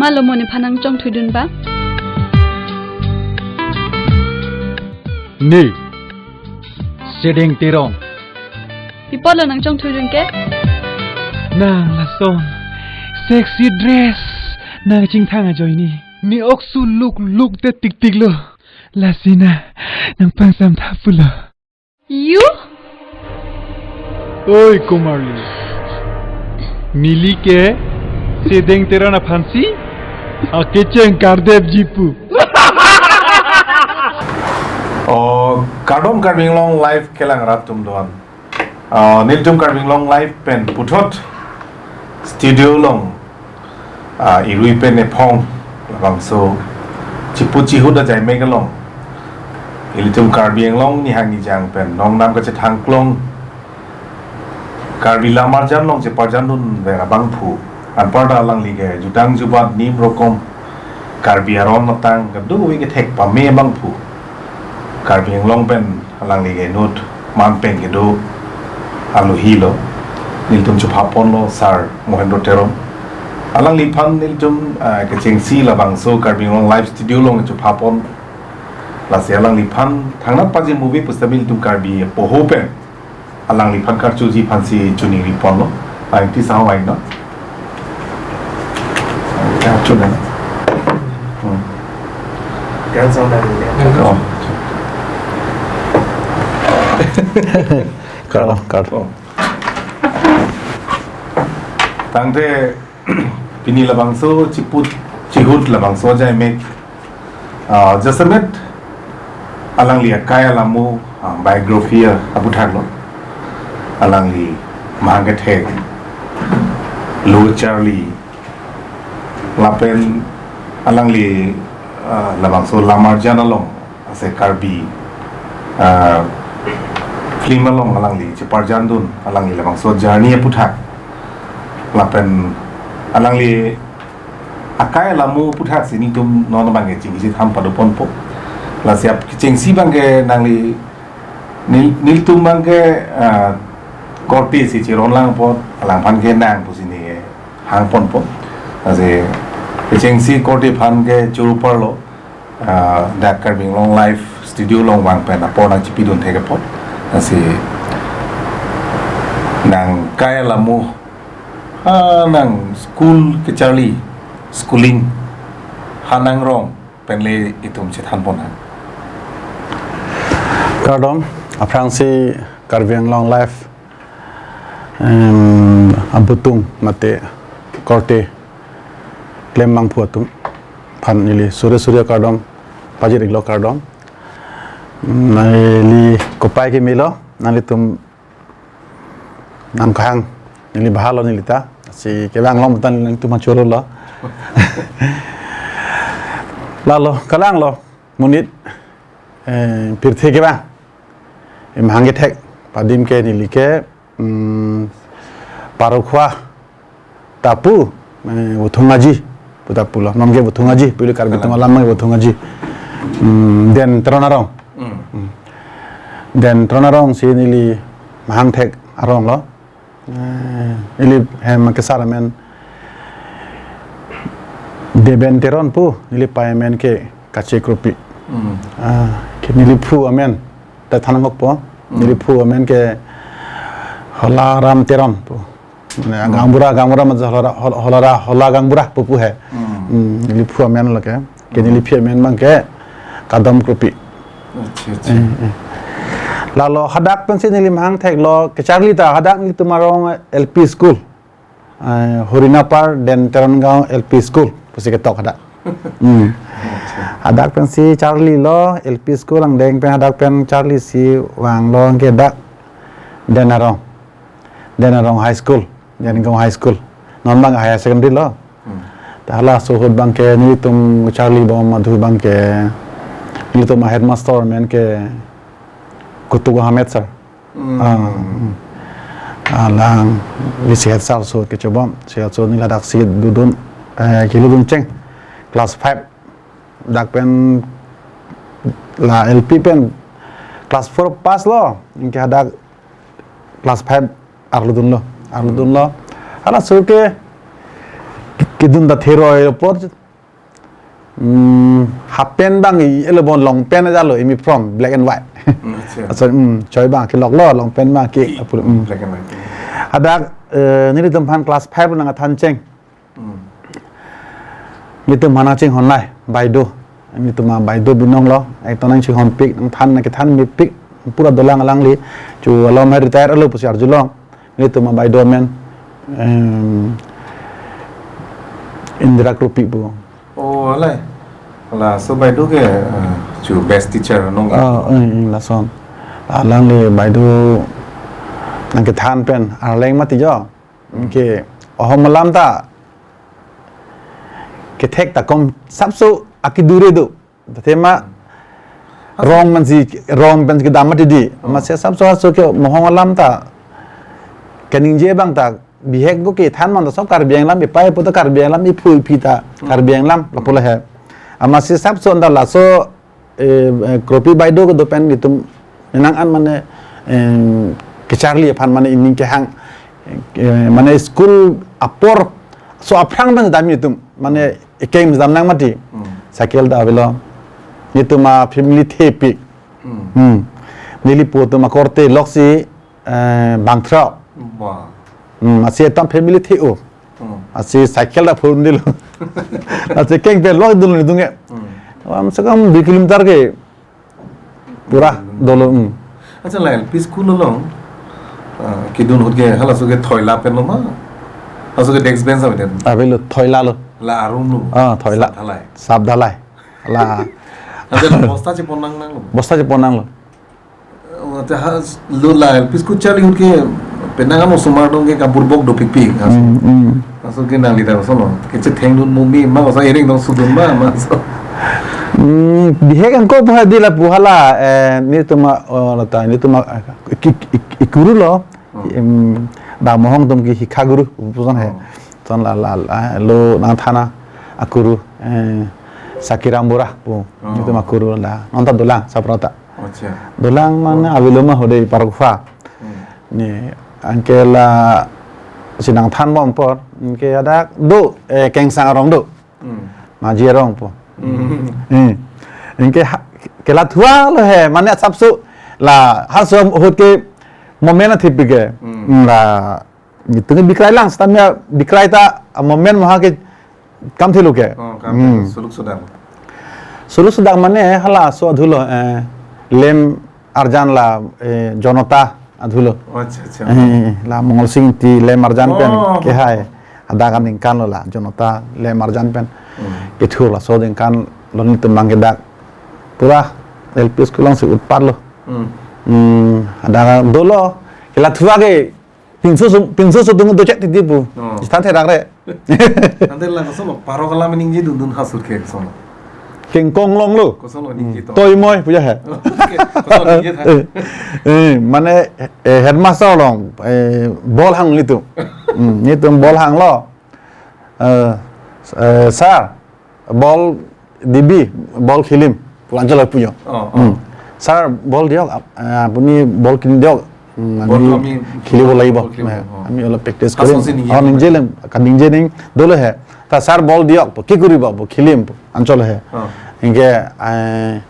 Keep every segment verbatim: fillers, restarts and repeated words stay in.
Malo mo nephan nangchongthuidun ba? Ne, Sedeng Teron. Pi apotlo nangchongthuidun ke? Nang lason sexy dress nangchingthang ajoine, ne oksu lukluk te tiktiklo. Lasi na nangpangsamtha pulo. You? Oi, Kumari. Neli ke Sedeng Teron aphansi akecheng kardepji pu. Oh, kardom Karbi Anglong Live kelang rat atum doan. Ah, nelitum Karbi Anglong Live pen puthot studio along, ah, irui pen ephong labangso chipu chihut ajaimek along ilitum Karbi Anglong nihang nijang pen nongnam kachethang klong Karbi Lamarjan along cheparjandunver abangphu anparta alangli ke jutang jubat nim rokom Karbi aron atang kedo-i kethek pame abangphu Karbi Anglong pen alangli ke inut man pen kedo alohilo. Nelitum chuphaponlo Sir Mohendro Teron. Alangliphan nelitum, ah, kechengsi labangso Karbi Anglong Live Studio along chuphapon. Lasi alangliphan thangnat pajir movie pusitame nelitum Karbi apoho pen alangliphan karchuji aphansi choningriponlo. Alangliphan sahawai no. Ya, chuna. Hmm. Gan sound dari dia. Oh. Kardom, kardom. Oh. Tangte pini labangso chipu chihut labangso ajaimek, ah, jasemet alangli akai alamo, ah, biography aputhak lo. Alangli mahang kethek, lo charli, lapen alangli, ah, labangso Lamarjan along ase Karbi, ah, film along alangli cheparjandun, alangli labangso journey aputhak. Lapen alangli akai alamo aputhak si nelitum non abangke chingsi tham padoponpo. Lasi ap chengsi abangke nangli nel-, nelitum abangke, ah, korte si cheron lang apot alangphan ke nang pusi ne hangponpo. Lasi kechengsi korte aphan ke churu parlo, ah, dak Karbi Anglong Live Studio along vang pen apor nangchipidun thek apot. Lasi nang akai alamo, ah, nang school kecharli, schooling, ha nangrong pen le itum chethanpon ha. Kardom, aphrangsi Karbi Anglong Live, em, abutung mate korte klem abangphu atum aphan neli suri suri akardom pajir-iklo, kardom. Neli kopai kemelo, nanglitum nangkehang, neli bahalo neli ta. Si kevang long tan nangtum acholo lo. Lalo, kalanglo, monit, eh, pirthe kevang. Em hang kethek, padim ke neli ke, mm, Parokhowa ta pu, eh, Vothung Aji pu ta pulo. Non ke Vothung Aji, pili Karbi atum alam ke Vothung Aji. Hmm, Den Teron arong. Hmm. Hmm. Den Teron arong si neli mahang thek arong lo. Eh, neli hem kesar amen Deben Teron pu, neli pei amen ke Kache Kropi. Hmm. Ah, ke neli phu amen ta than ngok po. Hmm. Neli phu amen ke Holaram Teron pu. Mane, hmm, gaonbura, gaonbura matlab Holara, Hol-, Holara, Hola gaonbura pupu he. Hmm. Hmm, neli phu amen lo ke. Ke, hmm, neli aphi amen abang ke Kadom Kropi. Acha, acha. Eh, eh. Lalo hadak pensi neli mahang theklo kecharli ta, hadak nelitum arong L P school. Eh, Horinapar Den Teron Gaon L P school pusi ketok hadak. Hmm. Acha. Hadak pensi charlilo L P school angdeng pen, hadak pen charli si vanglo ke dak Den Arong. Den Arong High School, Den Gaon High School. Non abang higher secondary lo. Hmm. Ta halaso ahut abang ke nelitum charlibom adhu abang ke nelitum headmaster amen ke Kutuk Ahmed sir. Hmm. Ah, hmm. Alangli si head sir ahut kechobom, si ahut neli hadak si dodun, eh, kelodun cheng class five. Dak pen la L P pen class four pass lo, anke hadak class five arlodunlo, arlodunlo. Halaso ke kedun ta theroi apor. Hmm, half pant abang i-elo bon long pant ajalo, imi from black and white. Hmm, acha. Aso, hmm, choi abang kelok lo, long pant abang ke, ki, apul, hmm. Black and white. Hadak, eh, nelitum aphan class five nangkethan cheng. Hmm. Nelitum aphan nangchinghon nai, Baido. Nelitum a Baido binong lo, ekdom nangchinghonpik, nangthan, nangkethan mepik, pura dolang alangli, chu alom hai retire lo pusi arjulong. Nelitum a Baido amen, em, Indira Kropi pu. Oh, alai. Laso Baido ke, eh, chu best teacher nong. Ah, eh, eh, lason. Alangli Baido nangkethan pen, arleng mati jo. Hmm. Ke, ahom alam ta, kethek ta kom sapso akedure do. Tema rong pensi, rong pensi kedam mati di. Hmm. Amatsi sapso aso ke mohong alam ta, kaningje abang ta, bihek do kethan man ta sob Karbi Anglong, bihek pai pu ta Karbi Anglong, iphu iphi ta, hmm, Karbi Anglong, lapu le he. Amatsi sapso anta laso, eh, eh, Kropi Baido kedo pen nelitum menang an mane, em, kecharli aphan mane ining kehang, eh, mane school apor, so aphrang pen dam nelitum, mane ekeng dam nang mati. Hmm. Cycle ta avelo. Nelitum a family thepik. Hmm. Hmm. Neli po atum akorte loksi, eh, bangthrok. Wah. Hmm, amatsi etam family the-o. Hmm. Amatsi cycle ta phurun dilo. Amatsi keng pen lok dolo nelitum ke. Hmm. Kam se kam dui kilometer ke pura dolo, hmm. Acha, la L P school along, ah, kedun ahut ke halaso ke thoila pen lo ma? Halaso ke desk bench aveten? Avelo, thoila lo. La arum lo? Ah, thoila. Sap dhalai. Sap dhalai. La. Acha, la bosta chepon nang nang lo? Bosta chepon nang lo. Oh, acha, ha, lo la L P school charli ahut ke penang amo osomar atum ke kaburbok dopikpik. Hmm, hmm. Laso ke nangli ta koson lo? Kechethengdun mo mi ma, koson iring dong sudun ma, ma so. Hmm, bihek angko pu hadi lapu hala, eh, nelitum a, oh, lata, nelitum a, eh, ki, ki, ki, guru lo, hmm, em, da mohong atum ke hikha guru, puson he. Hmm. Son la, la, la, lo nangthan akuru, eh, Sakiram Bora pu, hmm, nelitum akuru la, non ta dolang, saprata. Acha. Dolang mane, oh, avelo ma hode Parokpha. Hmm. Ne, anke lasi nangthan bom apor, anke hadak do, eh, kengsang arong do. Hmm. Maji arong pu. Hmm. Hmm. Anke ha, ke la thua lo he, mane sapso la halaso ahut ke moment athipik ke. Hmm. Hmm, la, nelitum ke bikrai lang, seta mia bikrai ta, a moment maha ke kam thelo ke. Oh, kam thelo, hmm, suluk sudang. Suluk sudang mane halaso adhulo, eh, lem arjan la, eh, Jonota adhulo. Oh, acha, acha. Eh, la Mongol Sing Ingti lem arjan pen, oh, kehai. Hadak aningkan lo la, Jonota lem arjan pen. Hmm. Kethur laso aningkan lo nelitum abang ke dak. Pura L P school alongsi utpat lo. Hmm. Hmm, hadak dolo, ke la thua ke pinso sum, pinso sum tung do chet titi pu. Oh. Jithan therak re. Ante la koson lo, parok alam ningje dundun halaso ke koson lo? Kengkong long lo. Koson lo ningje to? Toi moi puja he. Oke, koson lo ningje tha? Eh, eh, mane, eh, headmaster along, eh, bol hang nelitum. Hmm, nelitum bol hang lo. Eh, eh, sir, bol dibi, bol khilim, pu anchot lo pujo. Oh, oh. Hmm. Sir, bol diok, ap-, eh, apuni bol kini diok. Hmm, bol ami ami khilibo lagibo. Bol khilibo, eh, oh. Ami olop practice korim. Asonsi ningje. Oh, ningje lem, kaningje ning, dolo he. Ta sir bol diok pu, ki koribo pu, khilim pu, anchot lo he. Oh. Anke, eh,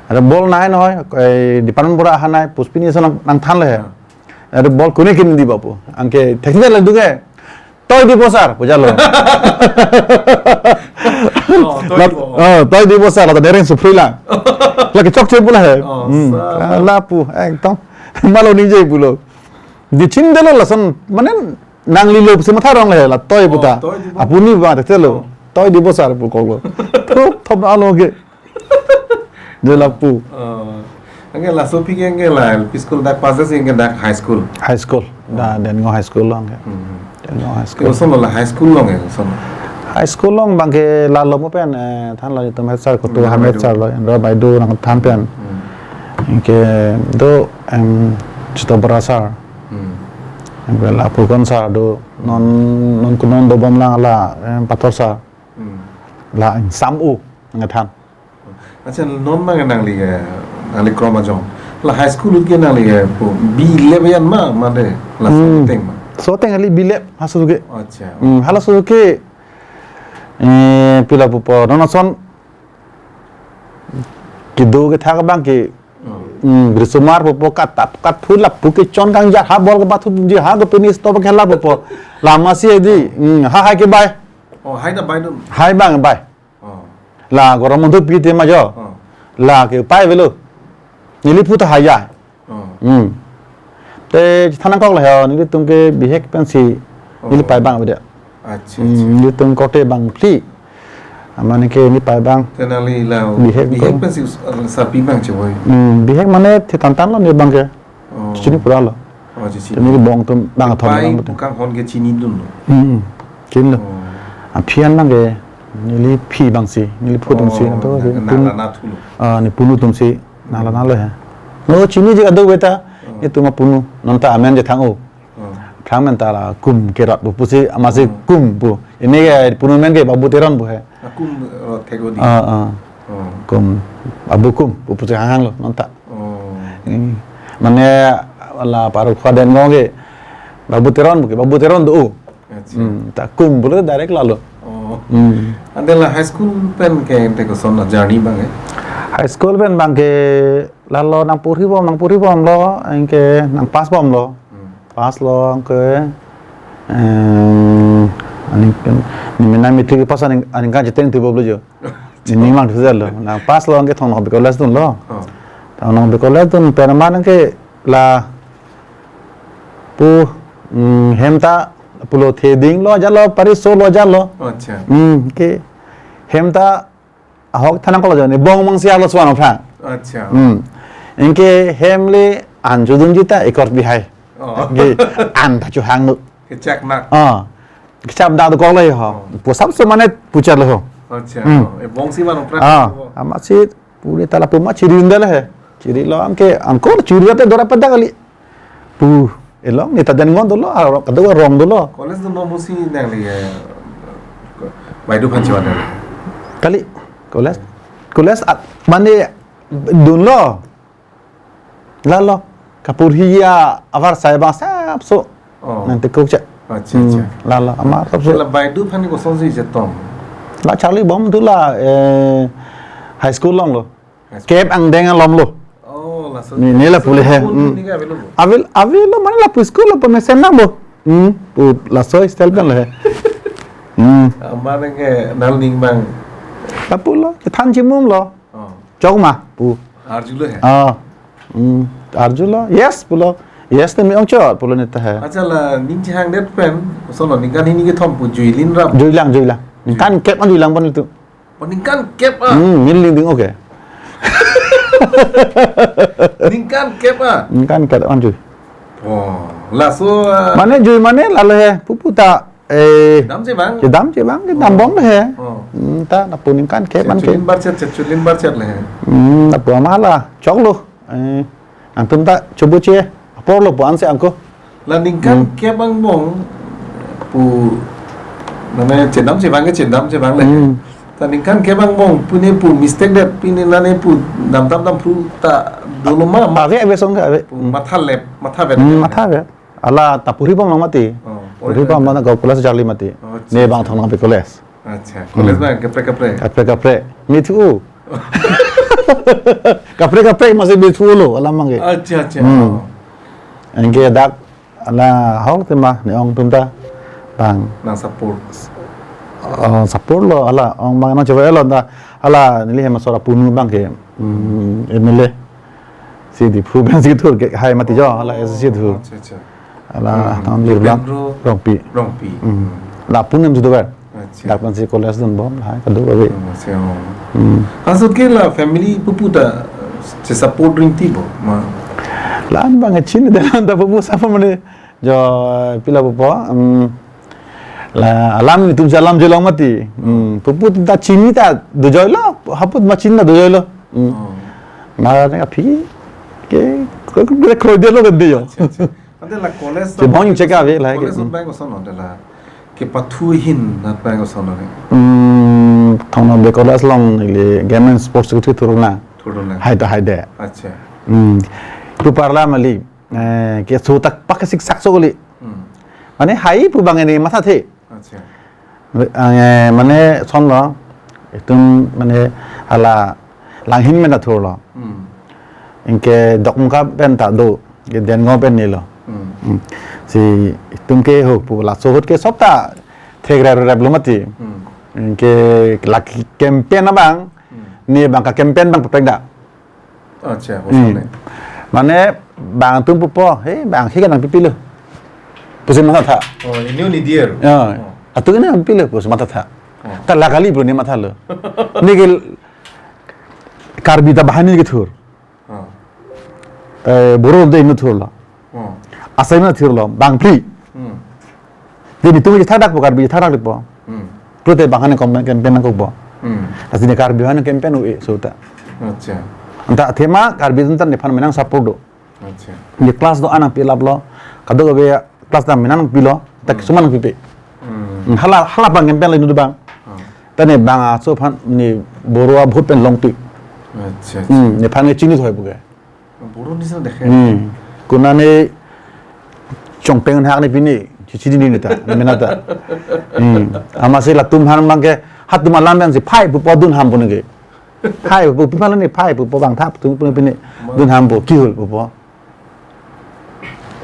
are bol nai noi, eh, department pura ahan nai, puspini so nang, nangthan lo he. Oh. Are bol kone kini dibo pu. Anke technical la dunge. Toi dibo sir, puja lo. Oh, toi dibo. Oh, toi dibo sir, la ta nereng supri lang. La kechokche pu la he. Oh, hmm. Sir. La, lapu, ekdom. Malo ningje pulo. Dichin delo lason, mane nanglilo pusi matha rong le la toi pu ta. Oh, toi dibo. Apuni ba te lo. Oh. Toi dibo sir pu koklo. Thup, thop na lo ke. Je lapu. Oh. Anke laso aphi ke anke la L P school dak pass si anke dak high school. High school. Da, oh, Dengaon High School along ke. Hmm. Dengaon High School. Ke koson lo la high school along ke koson? High school along abang ke la lo mo pen, eh, than lo itum head sir Kotu Indra Hamed Baidu. Sir lo, Indra Baidu nangthan pen. Hmm. Anke do, em, Chito Bora sir. Hmm. Anke la Purkon sir do, non, non kunon dobom lang la, em, Pathor sir. Hmm. La, em, Sam U nangthan. Acha, non abang nangli, eh, nangli krom ajong. La high school ke nangli, eh, pu, B lep yan ma, mane, la, hmm, soteng ma? Soteng kali B lep, halaso ke. Acha. Hmm, halaso ke. Eh, pila pupo, non ason kedo kethak abang ke, hmm, grisomar pupo, kat tap, kat phul lapu kechon kangjar ha bol kebathu ji ha ke penis to khela pupo. Lama si di, hmm, ha hai ke bai. Oh, hai na bai dun. Hai bang bai. Oh. La gorom montu pi te ma jo. Oh. La ke pai velo. Neli phu ta haya. Oh. Hmm. Te thanang kok la ha, nelitum ke bihek pensi, neli, oh, pai bang avedet. Acha, hmm, acha. Nelitum korte bang phli. Amane ke neli pai bang. Te nangli la bihek bihek ko pensi us-, uh, sarpi bang chevoi. Hmm, bihek mane the tan tan lo ne bang ke. Oh. Chini pura lo. Oh, chini. Te neli bong atum bang athom pai bang betul. Kanghon ke chini dun lo. Hmm. Chini lo. Oh. Aphi an bang ke neli phi bang si, neli phu atum si, oh, nangtum na, ke na, punu, na, na thu lo. Ah, ne punu atum si. Nanglo, nanglo he. No, chiniji kadokave ta, oh, itum apunu, non ta amen je thang o. Oh. Aphrang men ta la Kum Kerot pu pusi, amatsi, oh, Kum pu. Ini ke punu men ke Babu Teron pu he. Ah, Kum Kerot thek lo di. Ah, ah. Oh. Kum, Abu Kum pu pusi hanghang lo, non ta. Oh. Hmm. Mane la paru khaden ngong ke, Babu Teron pu ke, Babu Teron do o. Acha. Hmm, ta Kum pulo direct lalo. Oh. Hmm. Ante la high school pen ke ante koson a journey bang ke? High school pen bang ke lalo nangpuri bom, nangpuri bomlo, anke nang pass bomlo. Hmm. Pass lo anke, em, aning pen, ni menang matric pass aning, aningkan cheteng thu bomlo jo. Ni mang thu lo. Nang pass lo anke Thong Nokbe College dunlo. Oh. Thong Nokbe College dun pen amat anke la pu, mm, hem ta pulo the dinglo jalo, pariso lo jalo. Acha. Mm, ke hem ta ahok thanang kolo jani bong mang siar lo suan aphrang. Acha. Mm. Anke hem le an judun jita ekor bihai. Oh. Ke an ta chuhang nu. Kechak nak. Ah. Kechap dak do kolo ho. Oh. Pusap so mane puchar lo ho. Acha. Mm. Oh. E bong si man aphrang. Ah, amatsi puri tala puma chiri unda le he. Chiri lo anke angkor chiri ate dora pada kali. Pu, elong ni taden ngon dolo, ah, kadokave rong dolo. College dunlo musi nangli, eh, Baidu aphan chevan nangli. Kali, college. College at, mane dunlo. Lalo, kapurhi ya avar sai bang sap so. Oh. Nangtekok che. Acha, hmm, acha. Lalo, amar sap so. La Baidu aphan ni kosonsi chetong? La charli bom thu la, eh, high school along lo. High school. Kep angdeng alom lo. Oh, laso. Ni, ni la pule he. School, hmm, ni ke avelo bo? Avel, avelo mane lapu school lapu mesen nang bo. Hmm, pu laso style pen lo he. Hmm. Amar ke nangning bang. Lapu lo, chethan chimum lo. Oh. Chok ma, pu. Arjulo he? Ah. Hmm, arjulo. Yes, pulo. Yes, te me-ong chot, pulo neta he. Acha la, ning chehangdet pen, koson lo, ningkan hini kethom pu juilin rap. Juilang, juilang. Jui. Ningkan kep an juilang pon itu. Oh, ningkan kep ah. Hmm, min linding oke. Ningkan kep ah. Ningkan kep an jui. Oh, laso, ah, mane jui mane lalo he, pupu ta, eh, dam che bang. Kedam che bang, kedam, oh, bom he. Oh. Hmm, ta lapu ningkan kep an ke. Chulin barchet, chulin barchet le he. Hmm, lapu amala, choklo. Eh, nangtum ta chobu che, apor lo pu ansi angko. La ningkan, hmm, kep angbong pu, mane chedam chevang ke chedam chevang le. Hmm. Ta ningkan kep angbong pine pu mistake det pine nane pu damtap damphru ta dolo ma, ma. Ave, ave song ke ave. Pu, hmm, matha lep, matha vet. Hmm, matha vet. Ala ta puri bom long mati. Oh, puri bom long na go college charli mati. Oh, acha, ne bang acha. Thong Nokbe College. Acha, college, hmm, bang kaprek kaprek. Kaprek kaprek. Mithu. Kaprek kaprek masih mithu lo alam mangke. Acha, acha. Hmm. Oh. Anke dak ala hok tema ne-ong atum ta bang. Nang support. Oh, support lo ala ong bang nang coba lo ta ala neli hem asor apunu bang ke. Hmm, M L A. Si Diphu bang si thur ke hai mati jo ala, oh, S C thur. Acha, acha. Ala, hmm, tahun bir bang. Dipendro Rongpi. Rongpi. Hmm. Hmm. Lapu nem judo kan. Acha. Dak pensi college dun bom, lahai kadokave. Oh, acha, oh. Hmm. Asut ke la family pupu ta che support ringti bo ma. La-an bang chin de la-an ta pupu sapa mane jo pila pupo. Hmm. La alam netum si alam jolong mati. Hmm. Pupu ta chini ta dojoilo, haput ma chini ta dojoilo. Hmm. Oh. Mane aphi ke, ke, ke, ke, kroide lo ke de jo. Acha, acha. Ante la college, chibong along, cheka ave la ke, college, hmm, along bang koson ante la kepathu ahin nat bang koson ante? Hmm, Thong Nokbe College along neli Game and Sports Secretary thurung na. Thurung na. Hai ta hai de. Acha. Hmm. Pu parla mali, eh, keso tak pak sik sak so kali. Hmm. Mane hai pu bang ini mathathe. Acha. Ang, eh, mane sonlo, itum mane hala Langhin pen ta thurlo. Hmm. Anke Dokmoka pen ta do, ke Dengong pen nilo. Hmm. Hmm. Si itum ke ho pu laso ahut ke sob ta thekrep rep lo mati. Hmm. Anke la campaign abang, Hmm. ne abang ka-campaign abang paprek da. Acha, Hmm. hosane. Mane bang atum pupo, he bang he kanang pipilo. Pusi mathatha. Oh, ini uni dia. Ya. Oh. Atum ini pipilo, pusi mathatha. Oh. Ta la kali bro ne mathalo. Ne ke Karbi ta bahani ke thur. Oh. Eh, Boro ta inut thurlo. Oh. Asai na thurlo, bang phli. Hmm. Jadi tu je thadak po Karbi thadak po. Hmm. Pulote bang hane campaign, campaign nangkokpo. Hmm. Lasi ne Karbi hane campaign u-e so ta. Acha. Anta athema Karbi atum ta nephan menang support do. Acha. Di class do-an nangpilaplo. Kadokave class ta menang pilo. Ta Hmm. kisuma nangpipe. Hmm. Hmm, hala, hala bang campaign lo inut abang. Hmm. Ta ne bang aso aphan ne Boro a-vote pen longtui. Acha, acha. Hmm, nephan ke chinithoipo ke. Boro nisa dekhe. Hmm. Konane chongpeng hak ne pini, chichi ni ni ta, mena ta. Hmm. Amatsi latum aphan abang ke, hatum alam yang si phai pupo dun ham pun ke. Phai pupo, pi malu ni phai pupo bang thap tum pun pini dun ham po, kihul pupo.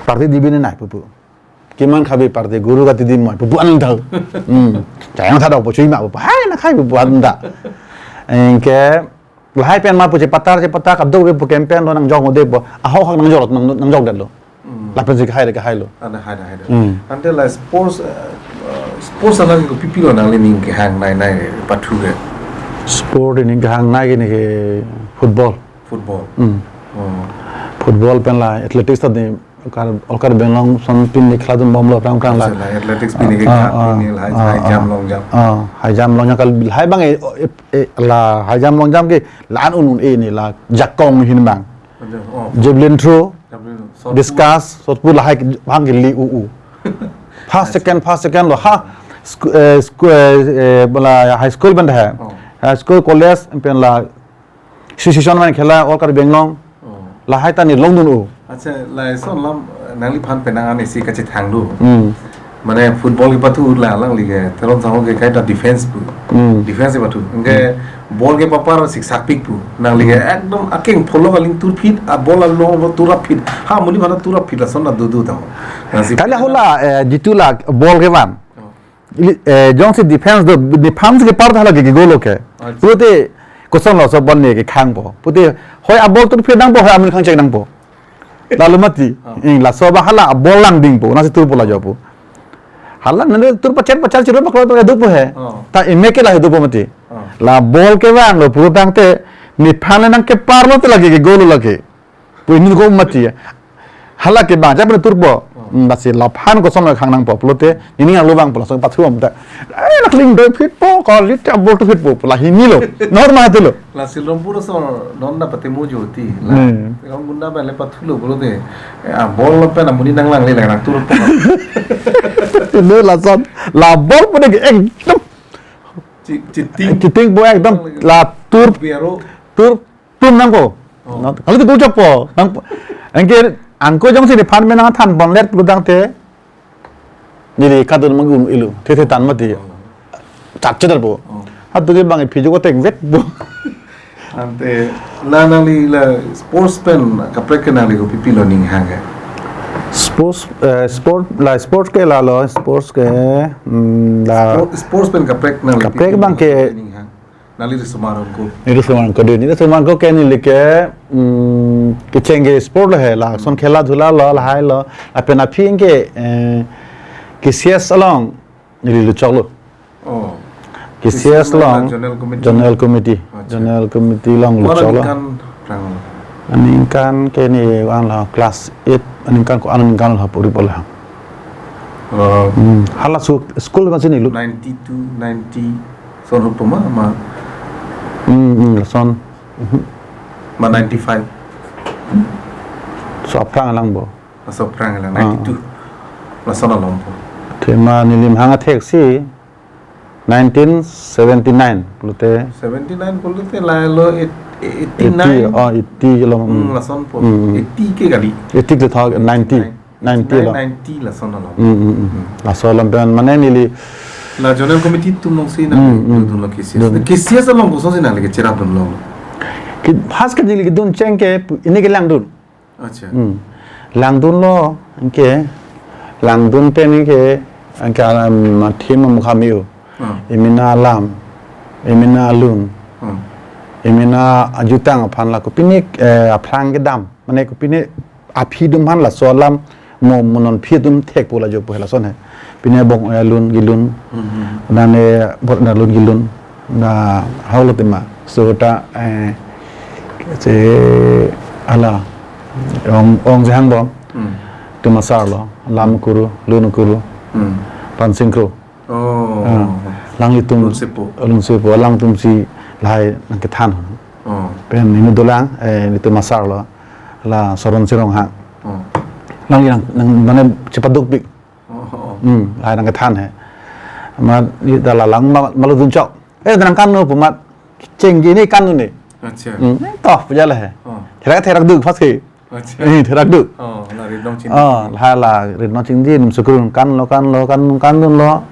Party dibi ne nai pupo. Kiman khabi party, guru kati di moi, pupo anang tau. Hmm. Chayang thadak po, chui ma pupo, hai na khai pupo anta. Anke, lahai pen ma pu chepatar chepatar kadokave pu campaign lo nangjok mo de po. Ahok hak nangjok nang, nangjokdetlo. Hmm. Lapen si kahai de kahailo. Ada hai, ada hai. Hmm. Ante la sports, eh, eh, sports alam ko pipilo nangli ning kehangnei nei pathu ke. Sport ning kehangnei ke ne ke football. Football. Hmm. Oh. Football pen la athletics ta ne Olkar, Olkar Benglong son pini khela dunbomlo aphrang aphrang la. Acha, la athletics pini ke Ah, khela ah, pini la high, ah, high jump, ah, long jump. Ah, high jump long jump kali hai bang e, e, e, la high jump long jump ke la-an un un-e ne la jakong ahin bang. Acha, oh. Javelin throw, Javelin throw. Shot put. Discus, shot put lahai bang ke li u u. First, Acha. second, first, second lo ha. Sku-, eh, sku-, eh, eh, bola high school pen hai. Oh. High school, college pen la Association pen khela Olkar Benglong. Oh. Lahai ta ne longdun u. Acha, lason alam, eh, nangliphan penang an isi kachethang do. Hmm. Mane football kepathu la alangli ke, Teron Sangho ke kaita defense pu. Hmm. Defense kepathu. Anke Hmm. ball kepapar siksak pik pu. Nangli ke Hmm. ekdom akeng pholok aling turphit, a ball along turphit. Ha, amonit aphan turphit lason ta do do tang. Nasi Kali penang hula, eh, jitu la ball kevan. Oh. Ili, eh, jongsi defense do, defense kepar thala ke, ke goal lo ke. Acha. Pulote, kosonlo laso ball ne kekhangpo. Pulote, hoi a ball turphit nangpo, hoi amonit khangchek nangpo. Lalo mati. Oh. Ing, laso abang hala a ball langdingpo, nasi turpo la jopo. Hala nane tur pachet pachet chiro paklo paklo dopo he. Oh. Ta ime ke la he dopo mati. Oh. La ball kevanglo pulotangte, nephan le nangkeparlo te lake ke goal lo lake. Pu inut ko mati. Hala ke bang, ja pen turpo. Oh. Hmm, lasi laphan kosonlo khang nangpo pulote, nini ang lubang pulo, so pathu am ta. Eh, nakling dophitpo, kali ta ball turphitpo, pu la hinilo. Normal tulo. Lasi Rampur ason non na pate muju ti. La, Hmm. Rampur na bale pathulo pulote. Eh, a ball pen amonit nanglangle la nangturpo. Ino lason, la ball pu ne ekdom Chi-, chiting. Chiting po ekdom la tur, Biaro. tur Tum nangpo. Oh. Nang, kali tu bujok po. Nangpo. Anke angko jongsi nephan menang than ponlet pulotangte. Neli kadun mang un-e lo. Thethe tan mati. Oh. Chat chat po. Oh. Hatu ke bang phi jok teng vet po. Ante la nangli la sports pen kaprek ke nangli ko pipilo ning hang ke. Sports, eh, sport, la sports ke lalo, sports ke, hmm, la Sport, sports pen kaprek nangli kaprek pipilo bang ke ning hang. Nangli risomar ko. Neli risomar ko de, neli risomar ko ke neli ke, mm, kecheng ke sport lo he la, son khela dhula lo, lahai lo, lapen aphi ke, eh, K C S along, neli luchok lo. Oh. K C S K C S along, along, General Committee. General Committee. Acha. General Committee along luchok lo. Aningkan prang. Aningkan ke ne an lo class eight, aningkan ko-an aningkan lo puri pola. Oh. Hmm. Hala su-, school masih ne lo. Ninety-two, ninety. Son hupo ma, ma. Hmm, hmm, son. Mhm. Ma ninety-five. So aphrang langpo. Aso aphrang lang, Ah. ninety-two. Lason along po. Athema neli mahang athek si nineteen seventy-nine pulote. Seventy-nine pulote lahelo eight-, eighty-nine. Eighty, oh, eighty lo, Hmm, hmm. lason po. Hmm, hmm. Eighty ke kali. Eighty ke thak, ninety. Nine-, Ninety lo. Ninety lason along. Hmm, hmm, hmm. Hmm. Laso along pen mane neli La zonal committee atum alongsi na Hmm, hmm. dun lo K C S. Dun. K C S along kosonsi nangli kecherap dunlo? Ke, first ke neli kedun cheng ke pu-, ini ke langdun. Acha. Hmm. Langdunlo, anke langdun pen ke, anke alam theme mukha me-o. Hmm. Emena alam, emena alun, Hmm. emena ajutang aphan la kopine, eh, aphrang kedam, mane kopine aphi atum aphan laso alam mo mo non aphi atum thekpo la jopo he lason he. Pine bong, eh, lun gilun. Hmm. Nane bor na lun gilun. Na haulo tema. So ta, eh, se ala ong ong se hangbom. Hmm. Tema asarlo. Lam kuru, lun kuru. Hmm. Pansing Kro. Oh. Ah, alanglitum Lun Sepo. Lun Sepo, alangtum si lahai nangkethan. Oh. Pen ini dolang, eh, ini tema asarlo. La Soron Sing Ronghang. Oh. Alangli nang, nang, nang chepadukpik. Oh, oh, oh. Hmm, lahai nangkethan he. Amat, di dala lang ma-, malu dunchok. Eh, nangkannon pu amat. Cheng gini kannon ni. Acha. Hmm, eh, toh, pu jala he. Oh. Therak therak duk, first ke. Acha. Eh, therak duk. Oh, la rit nong chingdi. Oh, la, la rit nong chingdi, nim sukrun kanlo, kanlo, kan, kandunlo.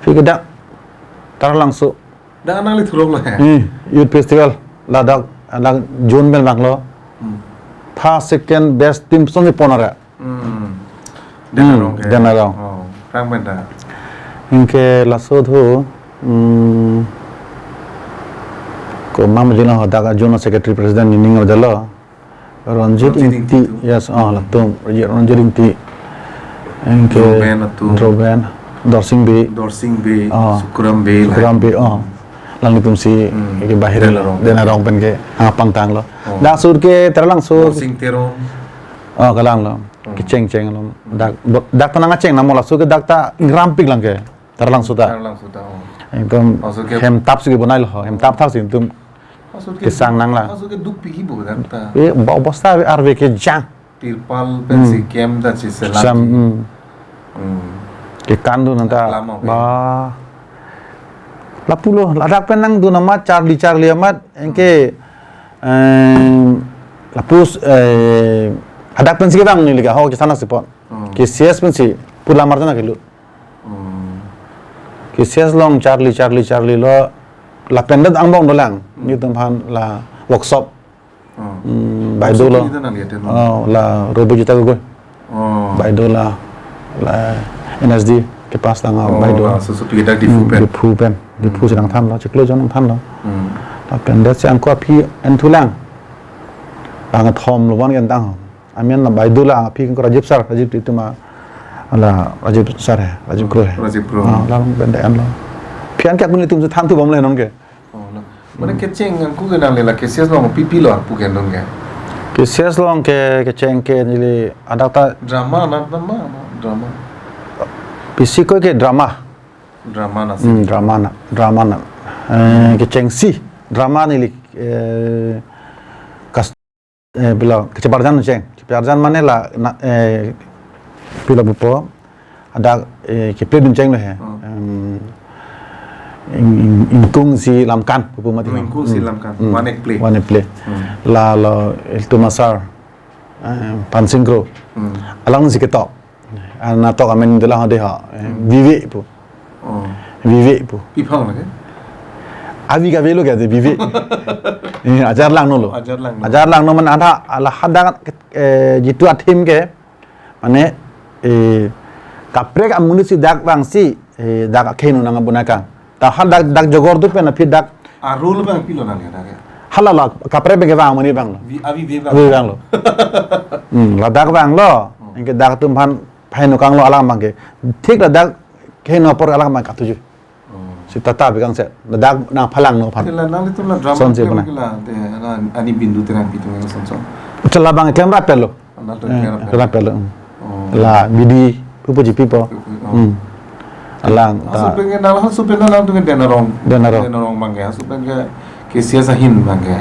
Aphi ke dak Taralangso. Dak nangli thuroklo he. Eh, Youth Festival. Ladak, ladak June pen vanglo. Hmm. First, second, best team song pon ra. Hmm. Hmm, Dena Rong ke. Dena Rong. Oh, rang pen ta. Anke laso thu, hmm, komat ma jina ho dak June Secretary President nining avelo. Ronjit Ronjit Ingti, Ingti tu. Yes, oh, latum, Ronjit, Ronjit Ingti. Anke Droben atum. Droben, Dorsing Bey. Dorsing Bey, Oh. Sukram Bey, Sukram Bey, oh. Alanglitum si, Hmm. ke bahir Dena lo. Rong. Dena Rong pen ke, ah, pangtanglo. Oh. Dak sur ke, Taralangso. Dorsing Teron. Oh, kalanglo. Hmm. Kecheng chenglo. Dak, bo-, dak ta nangkecheng nang mo laso ke dak ta ingrampik lang ke. Taralangso ta. Taralangso ta, oh. Ekdom Laso ke hem tap si ke bonailo ho, hem tap thak si ekdom Laso ke kesang nang la. Laso ke dukpik ibo dak ta. Eh, bo-, bosta arve kejang. Tirpal pen Hmm. si kem ta si selam Sam, si. hmm. Hmm. Kekandun nang ta. Lama, Ba. Lapulo, ladak pen nangdun amat charli charli amat, anke, em, lapus, eh, hadak pen si kevang neli ke, ho, ke sana si pon. Hmm. Ke C S pen si, pu lamar jana kelut. Hmm. Ke C S along charli, charli, charlilo, lapen det angbong dolang, Hmm. netum aphan la workshop. Hmm. Hmm, Baideo lo. Workshop ni ta nang lihat ya, no? Oh, la Robo Jita Gogoi. Oh. Baideo la, la N S D ke pas tang Oh, Baideo. la, so, so, pi dak Diphu Hmm, pen. Diphu pen. Diphu Hmm. si nangthanlo, chiklo jon nangthanlo. Hmm. Lapen det si angko aphi en thulang. Bang thom lo wan ken tang. Amen la Baideo la aphi ko Rajiv sir, Rajiv itu ma la Rajiv sir he, Rajiv Kro he. Rajiv Kro. Ah, la pen det enlo. Aphi an ke akun itum si than thu bomle non ke. Oh, la. Mane kecheng angko ke nangli la K C S along pi pi lo pu kendun ke. K C S along ke kecheng ke neli hadak ta Drama na drama, na drama. Pisi ko ke drama. Drama na Hmm, si. drama na, drama na. Eh, kechengsi drama neli, eh, kas-, eh, pilo, kecheparjan cheng. Cheparjan mane la, na, eh, pilo pupo. Hadak, eh, keplay dun chenglo he. Hmm. Em, ing-, ing-, ingkung si lamkan, pupu mati. Hmm, ingkung si Hmm. lamkan. Hmm. One act play. One act play. Hmm. La lo, Iltum Asar, eh, Pansing Kro. Hmm. Alang si ketok. Ana tok amen dolang ho de ho. Eh, Hmm. Vive pu. Oh. Vive pu. Pi aphan lake? Avi kavelo ke de Vive. Eh, ajar langno lo. Ajar langno. Ajar langno mane ada ala hadak, eh, jitu a-theme ke. Mane, eh, kaprek amonit si dak vangsi, eh, dak akhei no nang abuna kang. Ta hal dak, dak jogor tu pen aphi dak. A role abang pilo nang ya dak ya? Hala la, kaprek pen kevang amonit abang lo. Vi-, avi ve abang. Avi abang lo. Hmm, ladak vanglo. Hmm. Anke dak atum aphan phai no kanglo alang abang ke. Thik ladak akhei no apor alang abang kathuji. Oh. Si tata pi kangse, ladak nangphalangno aphan. Kila nanglitum la drama Son si drama puna. kila de, ana, ani Bindu Terangpi atum lason son. Chala abang klem rapel lo. Ana to Eh, klem rapel. klem rapel lo. Hmm. Oh. La Bidi, pupu ji pipo. Pupu, oh. Hmm. Alang ta. Asu pen ke nang asu pen nang tu ke Dena Rong. Dena Rong. Dena Rong abang ke, asu pen ke K C S ahin abang ke.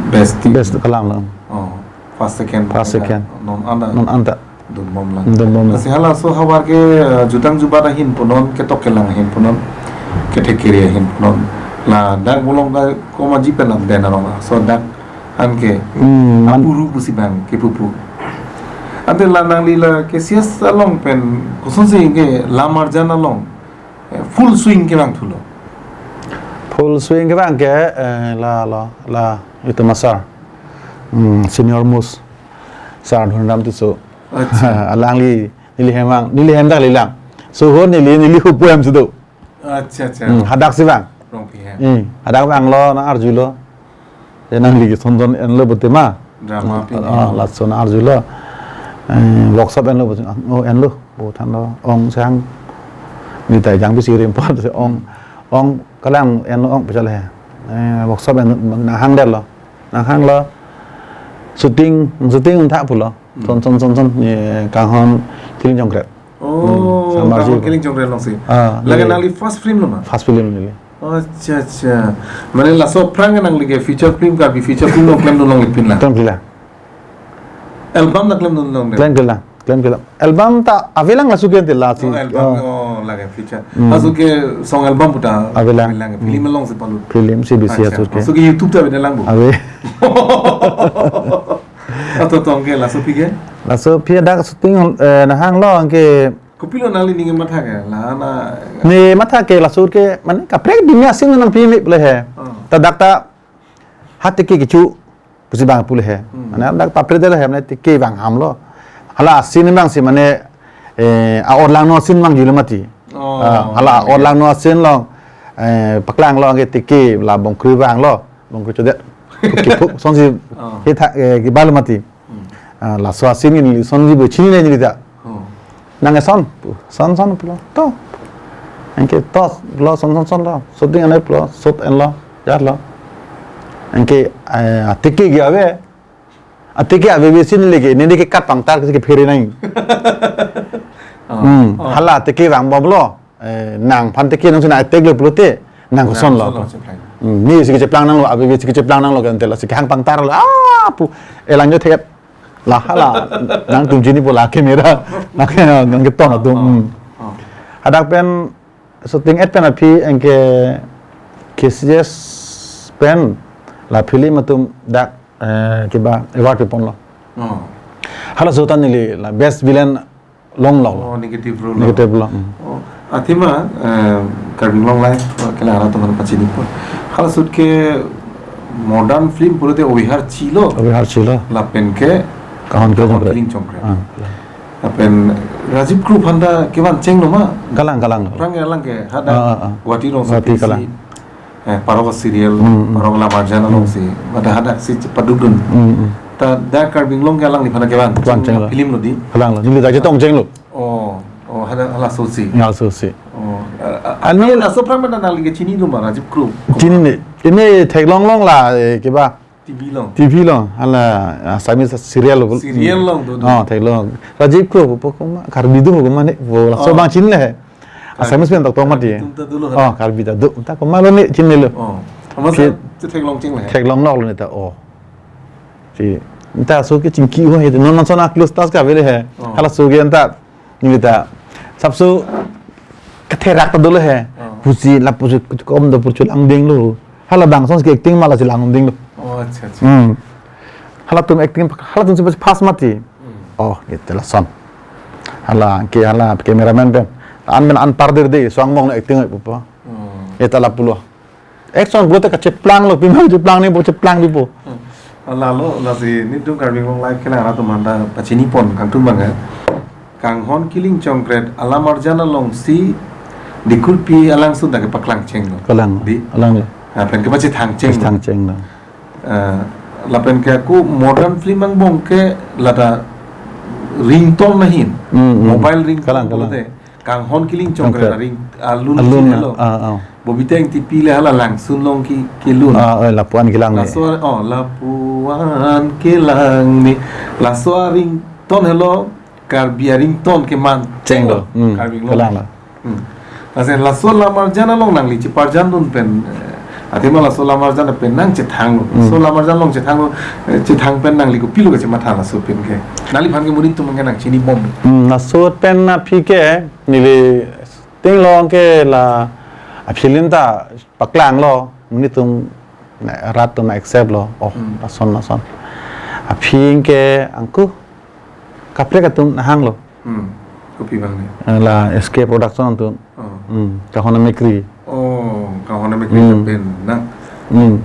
Best team. Best kalang lo. Oh. First, second. First, second. Non anta. Non anta. Dunbom lang. Dunbom lang. Lasi halaso havar ke, eh, jutang jubat ahin punon, ketok kelang ahin punon, kethek kere ahin punon. Ladak Bolong ka komat ji pen la Dena Rong. So dak anke Hmm, man- apuru pusi abang kepu pu. Ante la nangli la K C S along pen kosonsi ke lam arjan along. Full swing kevang thulo. Full swing kevang ke, eh, la, la, la, itum asar. Hmm, senior most. Sar Dhonram Tisso. Acha. Alangli, neli hem vang, neli hem dak lelang. So ho neli, neli hupu hem si do. Acha, acha. Hmm, hadak si vang. Rongpi hem. Hmm, hadak vanglo, nang-arjulo. Ya nangli ke son son enlo pute ma. Drama pi. Ah, lason arjulo. Eh, workshop enlo pute. Oh, enlo. Bo thanlo. Ong sang. Ni tai jang bisi rimpot ong. Ong kalang enlo ong pachal he. Eh, workshop enlo nanghang detlo. Nanghanglo. Shooting, shooting untha pulo. Hmm. Son son son son. Ye Kanghon Killing Jongkret. Oh, hmm, Samar Kanghon ji. Killing Jongkret alongsi. Ah, lake ye. Nangli first film lo ma? First film neli. Oh, acha, acha. Mane laso aphrang nangli ke feature film, Karbi feature film along klemdun longle pin la. Klemkle la. Album ta klemdun longle. Klemkle la. Klemkle la. Album ta avelang laso ke ante lasi. Oh, album. Oh. Oh, lake feature. Hmm. Laso ke song album puta. Avelang. Avelang. Hmm. Film alongsi palut. Film si bisi. Acha. Laso ke. Laso ke YouTube ta avelang bo. Ave. Ato tong ke laso pi ke? Laso pi dak shooting, eh, nanghanglo anke. Kopilo nangli ning matha ke? La na. Ne matha ke laso ke mane kaprek dini asin nangpi me pule he. Oh. Ta dak ta hat teke kecho pusi bang pule he. Hmm. Mane dak ta pre de he mane teke vang hamlo. Hala asin vangsi mane, eh, a-or langno asin vangjulo mati. Oh, ah, hala, okay. A-or langno asin lo, eh, paklanglo anke teke la bongkri vanglo. Bongkri chodet. Kipuk, kipuk, sonsi. Oh. Kita, eh, kibalo mati. Hmm. Ah, laso asin neli sonsi bo chinine neli ta. Oh. Nang eson, pu, son son pulo. To. Anke to, lo son son son lo. Shooting anai pulo, shoot enlo, jatlo. Anke, eh, teke ke ave. Ateke ave bisi neli ke, neli ke kat pangtar ke phere nang. Oh. Hmm. Oh. Hala teke vangbomlo. Eh, nangphan teke nangsi nang teke lo pulote, nang kosonlo. Nang kosonlo, cheplang. Hmm, neli si kecheplang nanglo, ave bisi kecheplang nanglo kan tela si kehang pangtarlo. Ah, pu, elang jo thet. La hala, nangtum chini po la camera. Nang ke, nang keton atum. Oh, oh, hmm. Oh. Hadak pen shooting et pen aphi anke K C S pen la film atum dak, eh, kiba award piponlo. Oh. Halaso ta neli la best villain longlo. Oh, negative role. Negative role. Hmm. Oh, athema, eh, Karbi Anglong Live, eh, kelang arat atum aphan pachini po. Halaso ahut ke modern film pulote Obihar Chilo. Obihar Chilo. Lapen ke Kanghon Killing Kanghon Jongkret. Killing Jongkret. Ah. Lapen Rajiv Kro aphan ta kevan chenglo ma? Kalang, kalang. Aphrang kelang ke, hadak. Ah, ah, ah. Guwahati rong Guwahati si kalang. Eh, Parok serial, hmm, hmm. Parok Lamarjan alongsi, hmm. Mate hadak si chepadukdun. Hmm, hmm. Ta dak Karbi Anglong ke alangliphan kevan. Kevan chenglo. Film lo di. Kalanglo. Neli ta chetong chenglo. Oh, oh, hadak halaso si. Halaso si. Oh, eh, eh, ani laso aphrang mana nangli ke chinilo ma Rajiv Kro? Chinine. Ini theklong long la, eh, kiba. T V along. T V along, hala, ah, Assamese serial lo. Serial along do, do. Oh, theklong. Rajiv Kro, po, po, koma, Karbi do, koma ne, po, laso abang chinine he. Karbi. Assamese pen tok tong mati. Karbi atum ta dolo, oh, ha? Karbi ta do, ta komatlo ne chinilo. Oh. Amat si, sa chetheklong chengle he. Theklong longlo ne ta, oh. Si, ta laso ke chingki ho he, non non sona close tas ka avele he. Oh. Halaso ke anta, neli ta, sapso ketherak ta dolo he. Oh. Pusi, lapusi, kom do pu chelangdinglo. Hala bang sonsi acting ma la chelangdinglo. Oh, acha, acha. Hmm. Halatum acting, halatum si first mati. Hmm. Oh, itu lason. Hala, ke hala, cameraman pen. An men an parder de, suang mong acting ai pupo. Hmm. Eta lapulo. Action pulote kacheplanglo, pima cheplang ne bo cheplang pipo. Hmm. Lalo, lasi nelitum Karbi Anglong Live kelang arat atum aphan ta pachini pon kangtung bang ya. Kanghon Killing Jongkret, Alamarjan alongsi Dikrutpi alangsun ta kepaklang chenglo. Kalang. Di? Alanglo. Lapen kepachethang chenglo. Pachethang chenglo. Eh, lapen ke ako modern film angbong ke lata ringtone ahin. Hmm, hmm. Mobile ringtone. Kalang, kalang. Pulote. Kanghon Killing Jongkret. Jongkret. Aring, alun. Alun, si helo. Ah, ah. Bobita Ingtipi le hala langsun along ke, kelun. Ah, eh, lapuan kelang ne. Laso, oh, lapuan kelang ne. Laso aringtone helo Karbi aringtone keman. Chenglo. Hmm. Karbi Anglong. Kelang lo. Hmm. Laso, laso Alamarjan along nangli cheparjandun pen, eh, athema laso Alamarjan pen nangchethanglo. Hmm. Laso Alamarjan along chethanglo, eh, chethang pen nangli kopilo kachematha laso pen ke. Nangliphan ke monit atum ke nangchinibom. Hmm, laso pen aphi ke, neli tinglong ke la, a film ta paklanglo, monit atum, na, rat atum accept lo. Oh, hmm, lason, lason. Aphi ke angku, kaprek atum nanghanglo. Hmm. Kopi abang ni? Eh, la S K Production atum. Oh. Hmm, Kahon Amekri. Oh, Kahon Amekri Hmm. atum pen na. Hmm.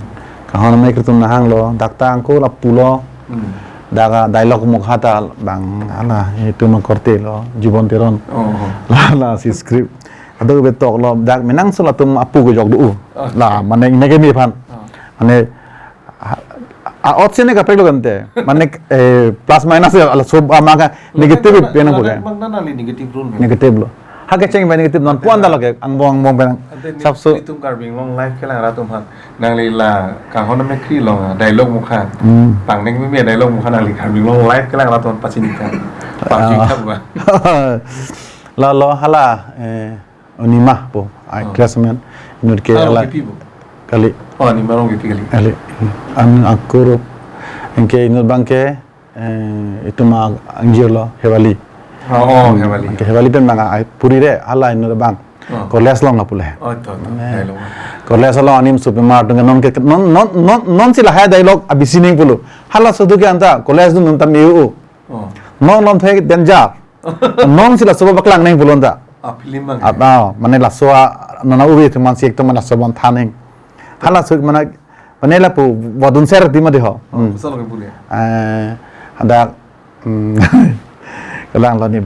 Kahon Amekri atum nahanglo, dak ta angko lapulo. Hmm. Dak a dialogue mukha ta bang hala itum akorte lo, Jubon Teron. Oh, oh. La, lasi script. Kadokave toklo, dak menang sula atum apu kejok do. Oh. La, mane neke mi aphan. Oh. Mane a, a, odd scene kaprek lo kan te. Mane, eh, plus minus ya, ala sob ama ka negative Bang, pen bang, bang, bang, nangli negative role. Negative lo. Ha kecheng ba negative non puan dalo ke, angbong angbong pen. Ante ni, sapso. Itum Karbi Anglong live kelang rat atum aphan. Nangli la Kahon Amekri along dialogue mukha. Hmm. Pangning meme dialogue mukha nangli Karbi Anglong live kelang rat atum aphan pachini tha. Pachini tha ba. Lalo hala, eh, Onima pu, Oh. actress amen. Inut ke Ah, ala Rongpipi pu. Kali. Oh, Onima Rongpipi kali. Kali. An akur. Anke inut abang ke, eh, itum angjir lo, Hewali. Oh, oh, Hmm, Hewali. Anke Hewali pen abang ai puri re, hala inut abang. Oh. College along lapu le. Oh, to, to. Mane, Hewali. College along anim super mar tung non ke, non, non, non, non si lahai dialogue abisi ning pulo. Hala sudu ke anta, college dun nonta miu. Oh. Non non the danger. Non si laso abang paklang neng pulo anta. Ah, film abang. At, ah, mane laso a, nana uve thuman si ekto mane laso abang thaning. Hala suk mane, mane lapu wadun ser di mati ho. Oh, Hmm. Kosonlo ke pule? Eh, ada, hmm, kelang lo ni,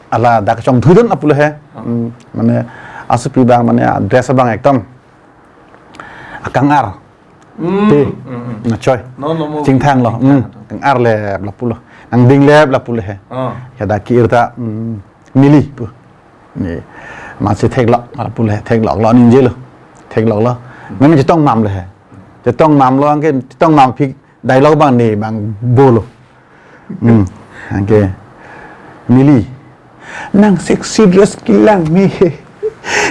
ala dak chongthui dun lapu le he. Oh. Hmm, mane asopi abang mane dress abang ekdom akang-ar. Hmm, Te. hmm, hmm. Na choi. Non lo mo. Chingthang lo. Chingthang Hmm. to. Akang-ar le lapu lo. Nangding le lapu le he. Oh. Ya dak ki-ir ta, hmm, Mili pu. Ni. Masi theklok lapu le, theklok lo ningjelo. Theklok lo. Hmm. Mane chetong mam le he. Chetong mam lo anke chetong mam aphi dialogue abang ni abang bolo. Hmm. Anke Mili. Nang sexy dress kelang me he.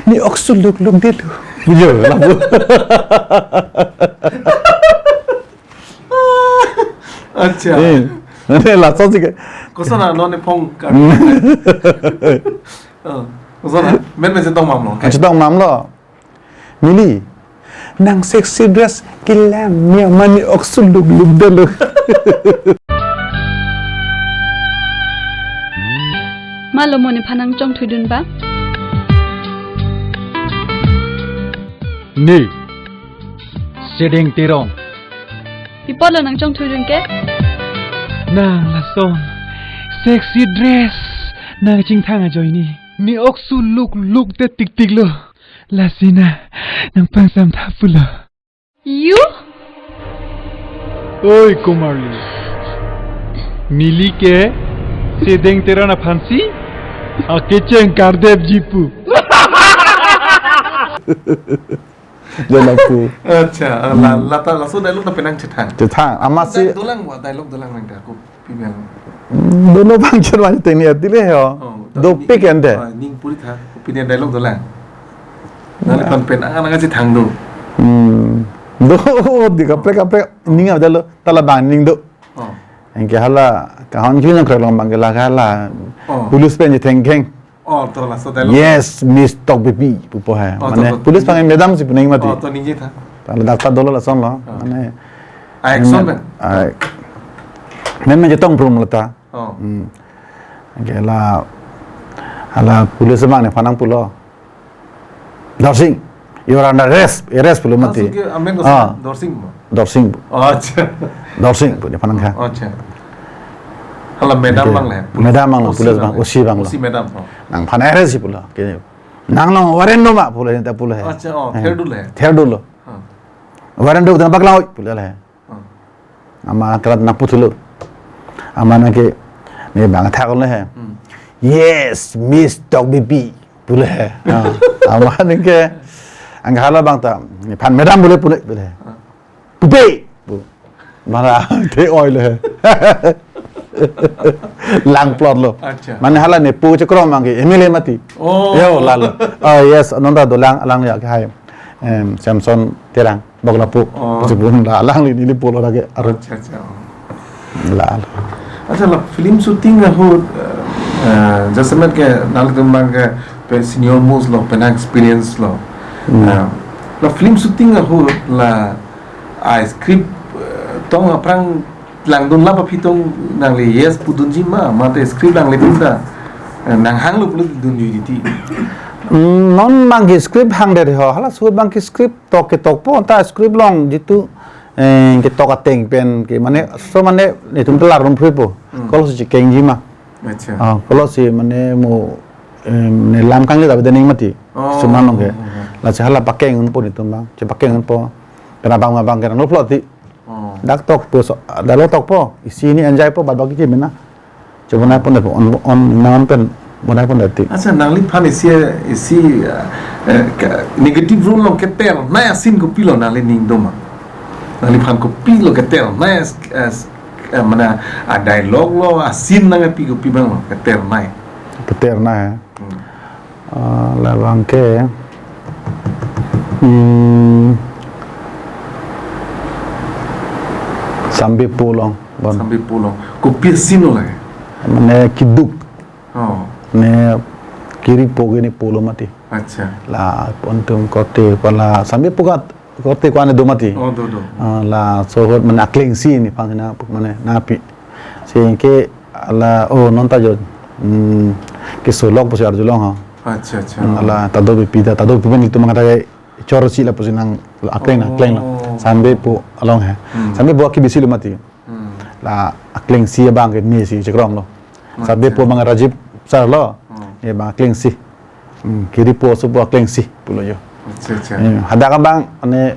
Ne ok suluk luk detlo. Yo, lapu. Acha. Eh, mane laso si ke. Koson a non ne phong ka. Hmm. Oh, koson a? Men men chetong mam lo. Chetong mam lo. Mili. Nang sexy dress kelang me, mane ok suluk luk detlo. Malo mo nephan nangchongthui dun ba? Ne. Sedeng Terong. Pi apotlo nangchongthui dun ke? Nang lason. Sexy dress. Nang chingthang ajoine. Ne ok suluk luk det tik tik lo. Lasi na, nang pangsam tha pulo. You? Oi, Komarli. Mili ke Sedeng Terong aphan si akecheng kardepji pu. Jalapu. Acha, ah, la, Hmm. lata, laso dialogue ta penang chethang. Chethang. Amatsi Da-, dolang wa, dialogue dolang nang ta ko. Pi abang? Hmm, dolo abang cherwan teni atile ho. Oh, to Dopik ni-, ente. Ah, ning puri tha. Opinion dialogue dolang. Nangliphan pen ang ang chethang do. Hmm. Do, di kaprek kaprek ning ada lo, ta labang ning do. Oh. Anke hala Kahon Kili nang krelong abang ke la hala. Oh. Police pen je thengkeng. Oh, to laso dialogue. Yes, Miss Tokbipi, pupo he. Oh, Mane, to, to, police to. Pangai madam si punai mati. Oh, to ningje tha. Tala dakta dolo lason lo. Oh. Mane, Ah, action mane, pen? Ah, men men chetong prum lata. Oh. Hmm. Anke la, hala police abang nephan nangpulo. Dorsing, you are under arrest, arrest pulo mati. Laso ke amen ko Ah. Dorsing mo? Dorsing. Oh, acha. Dorsing pu nephan nangkha. Oh, acha. Hala madam Anke abang le. Madam abang lo, O C police abang abang, le. O C abang lo. O C madam, oh. Nangphan arrest si pulo. Ke nang long warrant do ma pulo ta pulo he. Acha, oh, Eh. Ther do le. Ther do lo. Ah. Warrant do ta paklang oi pulo le. Ah. Ama kelat nangputhulo. Ama nangke ne bang thak le he. Hmm. Yes, Miss Tokbipi pulo he. Ah. Ama nangke anghala abang ta nephan madam pulo pulo pulo he. Ah. Pupe! Pu. Mara te oi le. Lang plot lo. Acha. Mane hala ne pu chekrom abang ke M L A mati. Oh. Yo, lalo. Oh, yes, anonta dolang alang ya ke hai. Em, Samson Terang, Boklapu. Oh. Sibun la alangli neli pulo lagi aru. Acha, acha. Lalo. Acha, la film shooting ahut, eh, eh, jasemet ke nanglitum abang ke pe senior most lo, penang experience lo. Hmm. Eh, la film shooting ahut la a script, eh, tong aphrang langdun lap aphi tong nangli yes pudunji ma, mate script nangli pun ta Eh, nang hanglo pulo dunjui titi. Hmm, non abang ke script hangdet ho, halaso abang ke script tok ketokpo, ta script along jitu, eh, ketok ateng pen ke mane, so mane netum telar rum fripo. Hmm. Kolo si chekengji ma. Acha. Ah, kolo si mane mo, eh, ne lam kangli ta beda ning mati. Oh, suman along ke. Oh, oh, oh. Lasi hala pakeng unpo netum abang, chepakeng unpo. Kena abang abang kena noplo ti. Oh. Dak tokpo, so, dak lo tokpo, isi hini anjaipo, bad baki ke mena. Chebonai pon, on, on, nang pen, bonai pon dati. Acha, nangliphan isi, isi, eh, eh, ke-, negative role along keternei a-scene kopilo nangli ning doma? Nangliphan kopilo keternei, eh, eh, mana a-dialogue lo, a-scene nangpi kopi abang lo keternei? Keternei, eh? Hmm. Ah, labang ke, hmm, Sambepo along, bon. Sambepo along. Kopi a-scene lo lake? Mane keduk. Oh. Ne kiripo ke ne polo mati. Acha. La pon atum korte pala Sambepo kat korte ko-an do mati. Oh, do, do. Ah, laso ahut mane aklengsi nephan sina mane nangpi. Si ke hala, oh, non ta jo, hmm, keso lok pusi arjulong ha. Acha, acha. Hmm, hala ta do bipi ta, ta do bipi pen itum mangta ke chor si la pusi nang akleng, oh, akleng lo. Sambepo along he. Hmm. Sambepo ke bisi lo mati. Hmm. La aklengsi abang ke nesi chekromlo. Acha. Sambepo abang Rajiv sir lo. Hmm. Ne abang aklengsi. Hmm, kiripo asopo aklengsi pulo jo. Acha, acha. Eh, hadak abang mane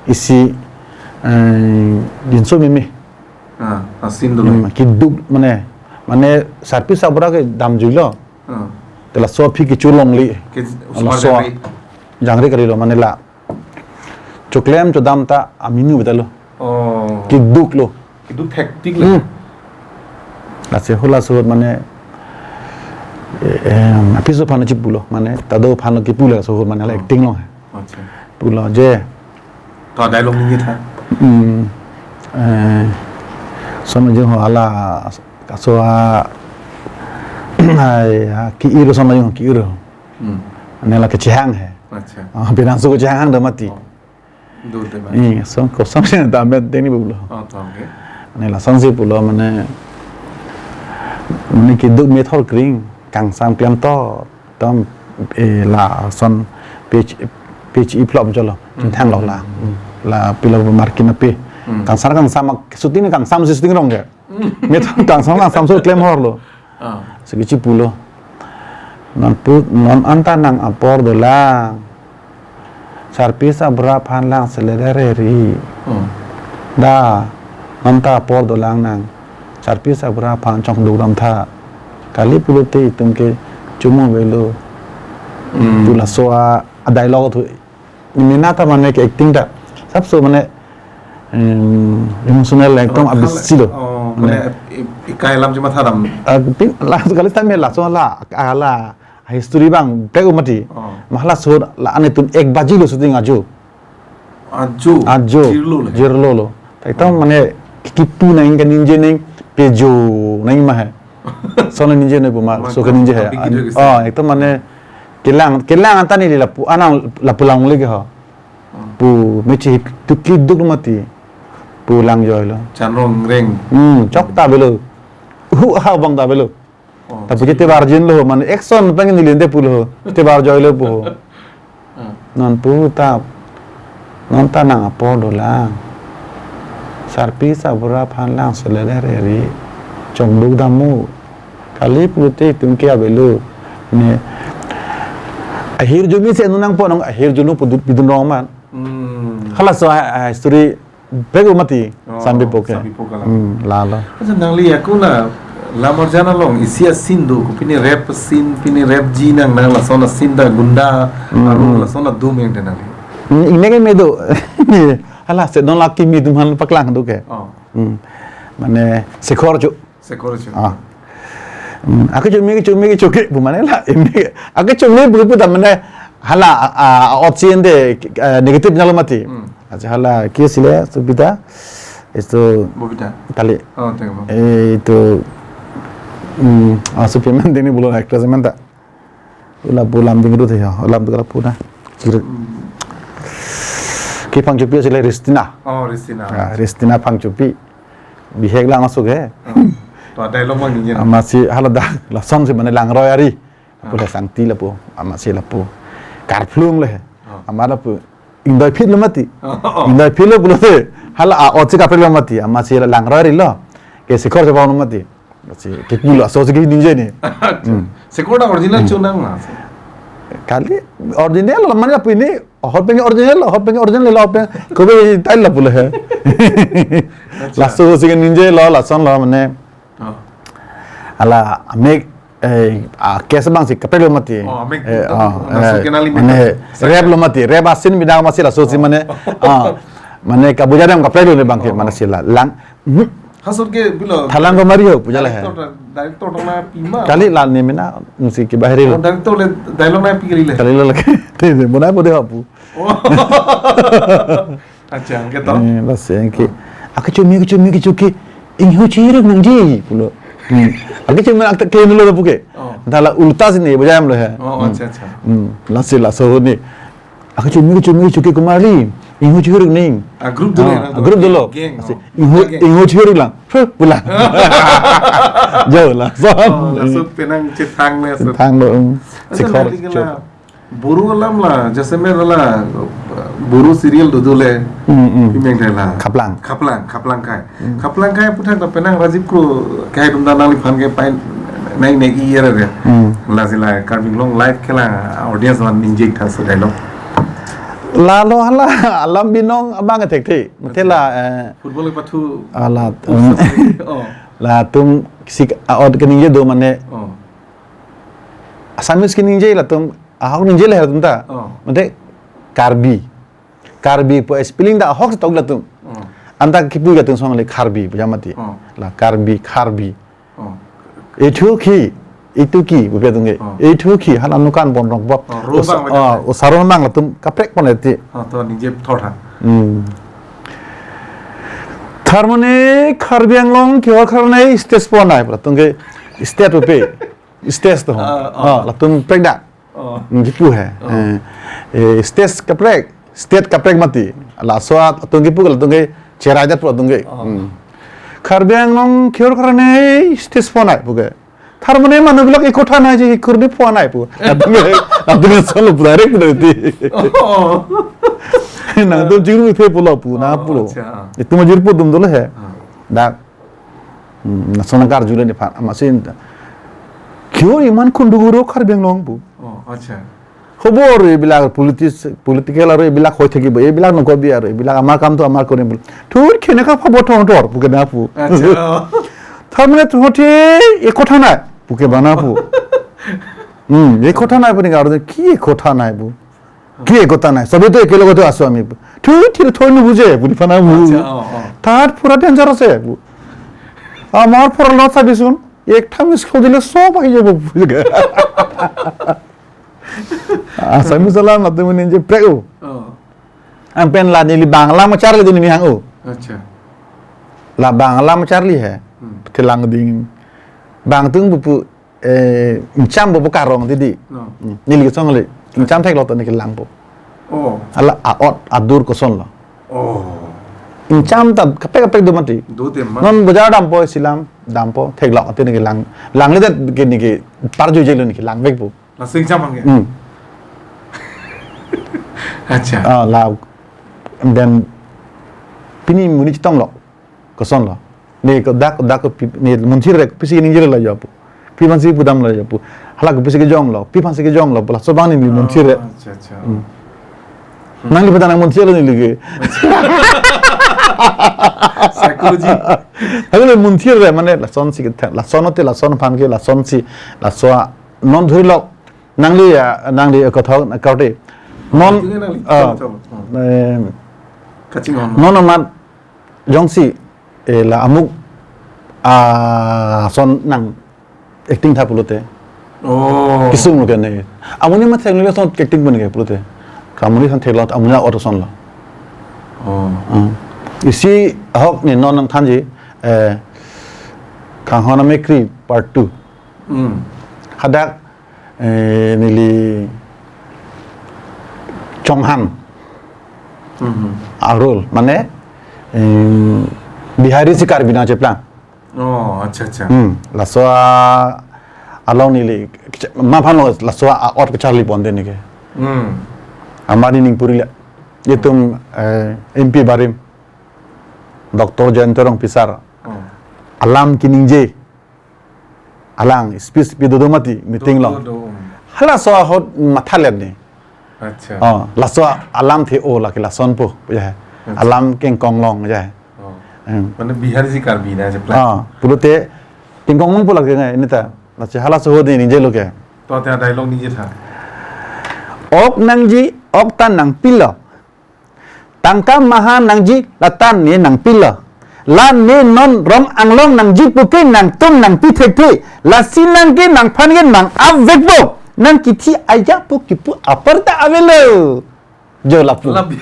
isi, eh, jinso meme. Ah, a-scene dolo. Hmm, keduk mane, mane sarpi sabra ke damjuilo. Ah. Te laso aphi kecho longle. Ke laso osomar jangre. Jangre kalilo mane la. Choklem chodam ta aminu beta lo. Oh. Keduk lo. Keduk hectic lo. Hmm. Lasi halaso ahut mane, eh, em, apiso aphan chipulo, mane ta do aphan kepulo laso ahut mane la, oh, acting lo. Acha. Pulo je. To dialogue ningje tha. Hmm. Eh, son jong ho hala kaso a, ai, a, ki-ir son jong ki-ir. Hmm. Ane la kechehang he. Acha. Ah, pinangso kechehang do mati. Oh. Do te ba. Eh, son koson si ta amen teni pulo. Oh, to, okay. Ane lasonsi pulo mane, mane keduk methor kring, kangsam klemthor, tom, eh, lason page, page iplop jolo, hmm, chinthang lo la. Hmm. La pilo markin ape. Hmm. Kangsam kangsam, shooting ni kangsam si shooting rong ke. Methang kangsam kangsam so klem horlo. Ah. Si kechipulo. Non pu, non anta nang apor dolang. Sarpi sabra aphan lang seledere ri. Hmm. Da, non ta apor dolang nang. Sarpi sabra aphan chongduk damtha. Kali pulote itum ke chomo avelo. Hmm. Pu laso a, a-dialogue thu. Mena ta mane ke acting ta. Sabso mane, em, emotional ekdom, oh, abis silo. Oh, mane, mane, i-, ikai alam cuma tharam. Ah, pin, la, kali time laso la, ala, history abang, pe umati. Oh. Mahala sur, la ane tun ek baji lo shooting ajo. Ajo? Ajo. Jirlo le? Jirlo lo. Ekdom, oh, mane, kipu nang, kaningje nang, pejo nang ma he. Son ningje nang pu ma, so kaningje he. Mane, oh, ekdom mane, kelang, kelang anta neli lapu, anang lapu lang lagi ha. Hmm. Pu mechi tu keduk mati. Pu langjoilo. Chanrong reng. Hmm, chok ta avelo. Hu ha abang ta avelo. Oh, ta pu chete barjin lo, mane action pen neli ente pulo. Te barjoilo pu. Hmm. Non pu ta, non ta nang apor dolang. Sarpi sabra aphan lang seledere ri. Chongduk damtha. Kali pulote itum ke avelo. Ne. Ahirjume si anu nangpo, nang ahirjuno pidun, pidun rong man. Hmm. Halaso a, a, history bek umati, oh, Sambepo ke. Sambepo ke la. Hmm, lalo. Acha, nangli ako la, lamar jana long, isi a-scene do, ko pini rape scene, pini rape ji nang, nang lason a-scene ta gunda, hmm, aro, hmm, lason adum yang te nangli. Hmm, ime ke me do. Hala, se don laki me dum han paklang do ke. Oh. Hmm. Mane, sekhor jo. Sekhor jo. Ah. Hmm, ake chumi ke chumi ke choke pu mane la, imi ake chumi pu pu ta mane hala, a, a, ot si ente, eh, negative nalo mati. Hmm. Acha hala ke sile Subida. Isto Bobita. Kali. Oh, tengok. Eh, itu, hmm, ah, suplemen ini belum actress menta. Ula pulam bingru teh ya, ulam tu kalau puna. Kira. Hmm. Ke Phangchopi sile Ristina. Oh, Ristina. Ah, Ristina Phangchopi. Bihek lang masuk he. Hmm. Oh, dialogue mang ningje. Amatsi hala dak lasonsi mane langroi ari. Lapu, ah, le sangti lapu, amatsi lapu. Karphlung le. Oh. Amat lapu ingdoi phit lo mati. Oh, oh. Ingdoi phit lo pulote hala a-ot si kaprek lo mati. Amatsi la langroi ari lo. Ke Sekhor si pon lo mati. Si kepu lasosi keningje ni. Hmm. Sekhor ta original, hmm, chonang ma. Kali original lo mane lapu ini, ahut pen original lo, ahut pen original lo, ahut pen kobe style lapu le he. Acha. Lasosi keningje lo, lason lo mane. Oh. Hala amek, eh, a case abang si kaprek lo mati. Oh, amek, eh, oh, laso, eh, kenali mane mati. Rap lo mati, rap a-scene bina amatsi lasosi, oh, mane, ah, mane kabuja dam kaprek lo ne bang ke, oh, mane si la lang. Hmm. Hasot ke bilo. Thalang ko mari ho, puja la he. Director, director tong nangpi ma. Kali la ne mena, musi ke bahari lo. Oh, director le dialogue nangpi kali le. Kali lo lagi. Te, te, bonai bode hapu. Oh. Acha, anke to? Eh, lasi anke. Akechome, kechome, kechoke. Ingho chiruk nangji pulo. Hmm. Akechome ak tak kenu lo puke. Oh. Hala ulta si ne bajam lo he. Oh, hmm, acha, acha. Hmm. Lasi laso ne. Akechome, kechome, kechoke komarli. Ingho chiruk ning. Ah, group dolo, ah, na to? Group dolo. Gang, lasi, oh. Ingho, gang. Ingho chiruk lang. Huh, pulang. Jauh lason. Oh, laso penang chethang ne, so. Chethang lo, hmm. Acha, Sekhor, nali ke la. Chot. Boro alam la, jasemet la, Boro serial dodo le, hmm, hmm, pimeng thai la. Khaplang. Khaplang, Khaplang Kai. Hmm. Khaplang Kai aputhak ta penang Rajiv Kro kehai atum ta nangliphan ke pai nai nai i era re. Hmm. Lasi la Karbi Anglong live ke la audience aphan ningje tha so dialogue. Lalo hala, alam binong abang thekthe. Mate la, eh, football kepathu. Hala, oh, um, sorry. Oh. Latum si a-ot keningje do mane. Oh. Assamese keningje latum, ahok ningje le latum ta. Oh. Mate Karbi. Karbi pu spelling ta ahok tok latum. Oh. Anta kipu latum song le Karbi, puja mati. Oh. La Karbi, Karbi. Oh. Itu ki, itu ki, pupe tungge. Oh. Itu ki, hala nukan pon rok bok. Oh, ro bang, oh, puja mati. Osaro mang latum kaprek pon eti. Oh, to ningje thor ha. Hmm. Tharmone Karbi Anglong kehor karne stage ponai, latum ke stage pupe. Stage to. Ah, ah. Ah, latum prek dak. Oh. Hmm, kipu he. Oh. Eh, eh, stage kaprek, state kaprek mati. Laso atum kipu latum ke cherai dat latum ke. Oh. Hmm. Karbi Anglong kehor karne stage ponai puke. Tharmone manu bilak ikotha nai je ikur ni ponai pu. Latum ke, latum ke solo direct berarti. Oh. Nangtum jingru the pulo pu, na, oh, pulo. Acha. Itu majir pu dum dolo he. Ah. Dak. Hmm, lason nangkarju le nephan, amatsi ta. Kehor iman khundu guro Karbi Anglong pu. Oh, acha. Hobor ebilak politis-, political aro ebilak hoi thaki bo, ebilak nongko bi aro, ebilak amar kam to amar kone bul. Thur khene ka phabo thong thor, puke na pu. Acha, oh. Tharmone thothe ekotha nai, puke bana pu. Hmm, ekotha nai pu ni karo ki ekotha nai pu. কি একতা নাই, সবে তো একেলগতে আছো আমি। থু, থির থই নুবুজে, বুলি ফানা বু। আচ্ছা, অ, অ। তাত পুরা ডেঞ্জার আছে। আমার পড়ালো চাবিচোন, একটা মিস কল দিলে সব আহি যাব। Assamese alam latum ningje prek o. অ। Ang pen la neli Bangla ma charli dun ni hang o. আচ্ছা। La Bangla ma charli he. Hmm. Thelang ding. Bang tung pupu eh, ingcham bo bo karong didi. No. Hmm. Neli kesong le. Ingcham thek lo to ne kelang bo. Oh. Hala a-ot adur koson lo. Oh. Ingcham ta kaprek kaprek do mati. Do te ma. Non bojar dampo silam, dampo thek lo ate ne kelang. Lang le det ke ne ke parju je lo ne kelang vek bo. La sing cham ke. Hmm. Acha. Ah, la, then pini monit chetong lo. Koson lo. Ne ko dak, dak ko pi, ne monthir re, kopisi ningje lo jo pu. Pi aphansi pudam lo jo pu. Hala kopisi kejong lo, pi aphansi kejong lo, laso abang ne monthir re. Oh, acha, acha. Hmm. Nangli pada nang monthir lo neli ke. Psychology. Hala monthir re mane lasonsi ke, lason te lason aphan ke, lasonsi, laso a, non dhuri lo. Nangli ya, nangli kothok, kaute. Non, itu nangli, ah, coba, coba. Hmm. Eh, kaching on. Non amat jongsi, eh, la amuk, ah, son nang acting tha pulote. Oh. Kisung lo ke ne. Amonit ma thek lo son acting pun ke pulote. Ka amonit son thek lo, amonit a-ot son lo. Oh. Hmm. Isi ahok ne non nangthanji, eh, Kanghon Amekkri part two. Hmm. Hadak eh, neli Chonghan. Mhm. A-role, mane, em, Bihari si Karbi nangcheplang. Oh, acha, acha. Hmm, laso a-, along neli, ma aphan lo laso a-ot kacharli ponte neke. Hmm. Amat ning puri le. Itum, eh, M P barim, Doctor Jayanta Rongpi sir. Oh. Alam keningje. Alang speech pi dodo mati meeting along. Dodo, dodo. Halaso ahut matha le ni. Acha. Oh, laso alamthe o lake lasonpo, ya. Acha. Alam kengkong long, ya. Oh. Hmm. Mane Bihari si Karbi na je plan. Ah, pulote kengkong longpo lake ngai, neta. Lache halaso ahut ni ningjelo ke. To te dialogue ningje tha. Ok nangji, ok ta nangpilo. Tangka maha nangji, lata ne nangpilo. La ne non rong anglong nangji puke nangtum nangpi thekthe. Lasi nang ke nangphan ke nang-ap vekpo. Nang kithi aja pu kipu apar ta avelo. Jo lapu. Lap-,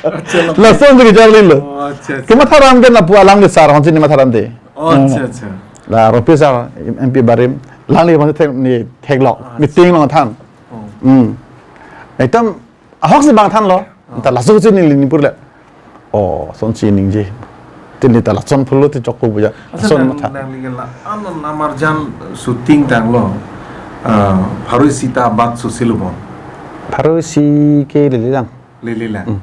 acha, lapu. Lason je kejor lilo. Oh, acha, acha. Kematha ram ke lapu alang de sir, honsi ne matha ram de. Oh, acha, acha. La Rongpi sir, M P barim, alangli mane thek, ne theklong, acha, meeting along than. Oh. Hmm. Ekdom ahok si bang thanlo. Oh. Ta laso si neli ning pur le. Oh, sonsi ningje. Te neta lason pulote chokpo puja. Acha, lason nang, matha. Nangli ke la-an amarjan shooting tanglo. Ah, pharo isi ta abat sosilo bon. Pharo isi ke lele lang. Lele lang. Hmm.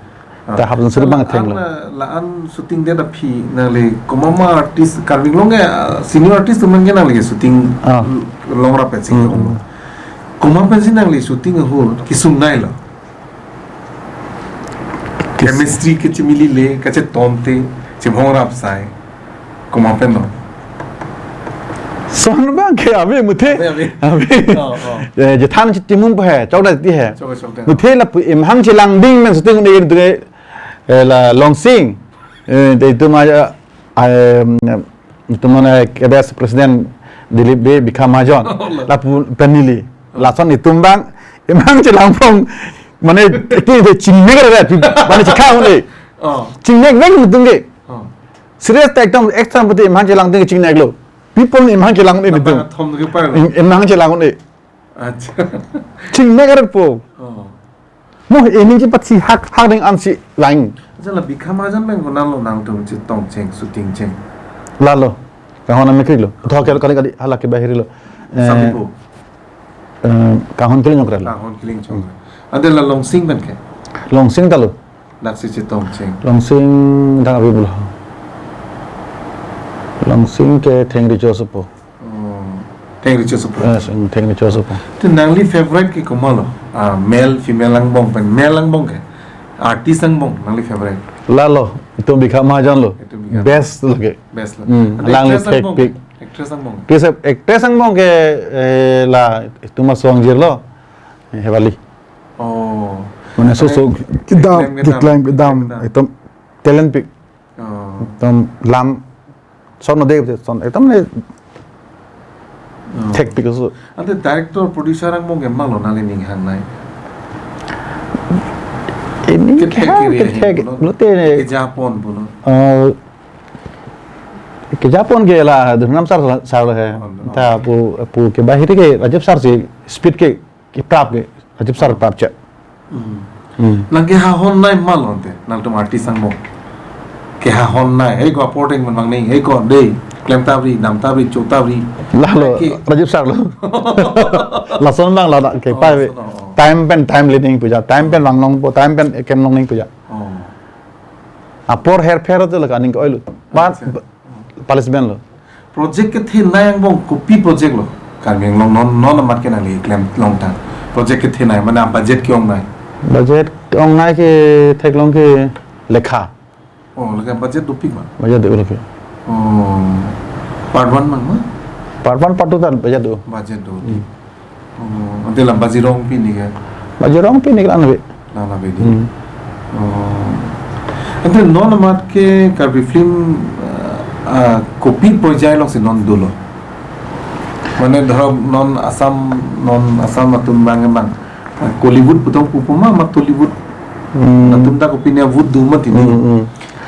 Ah, ta hapson suri bang la-an thenglo. La, la-an shooting det aphi nangli komat ma artist Karbi Anglong ke, ah, senior artist atum ke nangli ke shooting, ah, l-, longrap pensi. Hmm, hmm. Komat pensi nangli shooting ahut kesungnei lo. Kes- Chemistry kechimili le, kachetonte, chimhongrap sai. Komat pen lo. Lason bang ke ave muthe. Ave, ave. Ave. Oh, oh. Eh, jethan chitimum he, chokda ti he. Chokda, chokda. Muthe lapu imhang chelangding men shooting ne tu, eh, la Longsing. Eh, de tu ma, eh, itum mane K B S President Dilip Bey, Bikha Mahajon. Oh, la. Lapu pen neli. Oh. Lason itum bang, imhang chelangpon, mane, iti de chingnek re, pi-, mane chekha un-e. Oh. Chingnek vek itum ke. Oh. Serious ta ekdom extra pute imhang chelangding chingneklo. People imhang chelang un-e itum. Napa thom ke pa lo. Im-, imhang chelang un-e. Acha. Chingnek re po. Oh. Mo, ening chepathi hak, hak ding ansi lang. Acha, la Bikha Mahajon pen konatlo nangtum chetong cheng, shooting cheng? Lalo. Kanghon amekriklo. Tho ke kali kali hala ke bahirilo. Eh, Sabipo. Eh, Kanghon Killing Chongkre lo. Kanghon Killing Chongkre. Ante la Longsing pen ke? Longsing ta lo. Daksi chetong cheng. Longsing dak abi pulo. Longsing ke Thengri Cho sopo. Oh, Thengri Cho sopo. Yes, mm, Thengri Cho sopo. Te nangli favorite ke komat lo? Ah, male, female angbong pen, male angbong ke? Artist angbong nangli favorite? Lalo, itum Bikha Mahajon lo. Itum Bikha. Best lo ke. Best lo. Hmm, ante alangli actress angbong thekpik. Actress angbong. Actress, actress angbong ke, eh, la, itum aso angjir lo. Eh, Hewali. Oh. Mane so so. Kedam, kedam, kedam, kedam, kedam. Itum talent pik. Oh. Ekdom lam son no de son ekdom ne. Oh. Thekpik so. Ante director, producer angbong ke ma lo nangli ning hangnei? Ini kethek kiri kethek ahin pulo. Lote ne. Kejapon pulo. Eh, kejapon ke la Dhurnam sir, sir lo he. Oh, no. Ta pu, pu ke bahir ke Rajiv sir si speed ke keprap ke, Rajiv sir prap che. Hmm. Hmm. Nang kehahon nei ma lo ante, nangtum artist angbong. Kehahon nei, hei ko apor ateng man bang nei, hei ko dei, klem ta ri, dam ta ri, cho ta ri. Lalo, ke- Rajiv sir lo. Lason bang la ke. Oh, pai lason, oh. Time pen time leading puja, time pen vang longpo, time pen kem long ning puja. Oh. Apor herpher tu la kaning ko oilu. Ban, acha. Punishment lo. Project kethenei angbong kopi project lo? Karbi Anglong non, non amat ke nangli klem longtang. Project kethenei, mane budget ke-ongnei? Budget ke-ongnei ke theklong ke Lekha. Oh, Lekha budget dopik ma? Budget dopik. Oh. Part one ma ma? Part one, part two ta budget do. Budget do. Hmm. Oh, ante la Baji Rongpi ni ke? Baji Rongpi ni ke la nave. La nave di. Hmm. Oh. Ante non amat ke Karbi film, ah, ah, kopi porjai along si non dolo? Mane dhorok non Assam, non Assam atum bang bang. Ah, Kollywood putong pupu ma, ma Tollywood. Hmm. Atum ta kopi ne vote do mati ni. Hmm, hmm.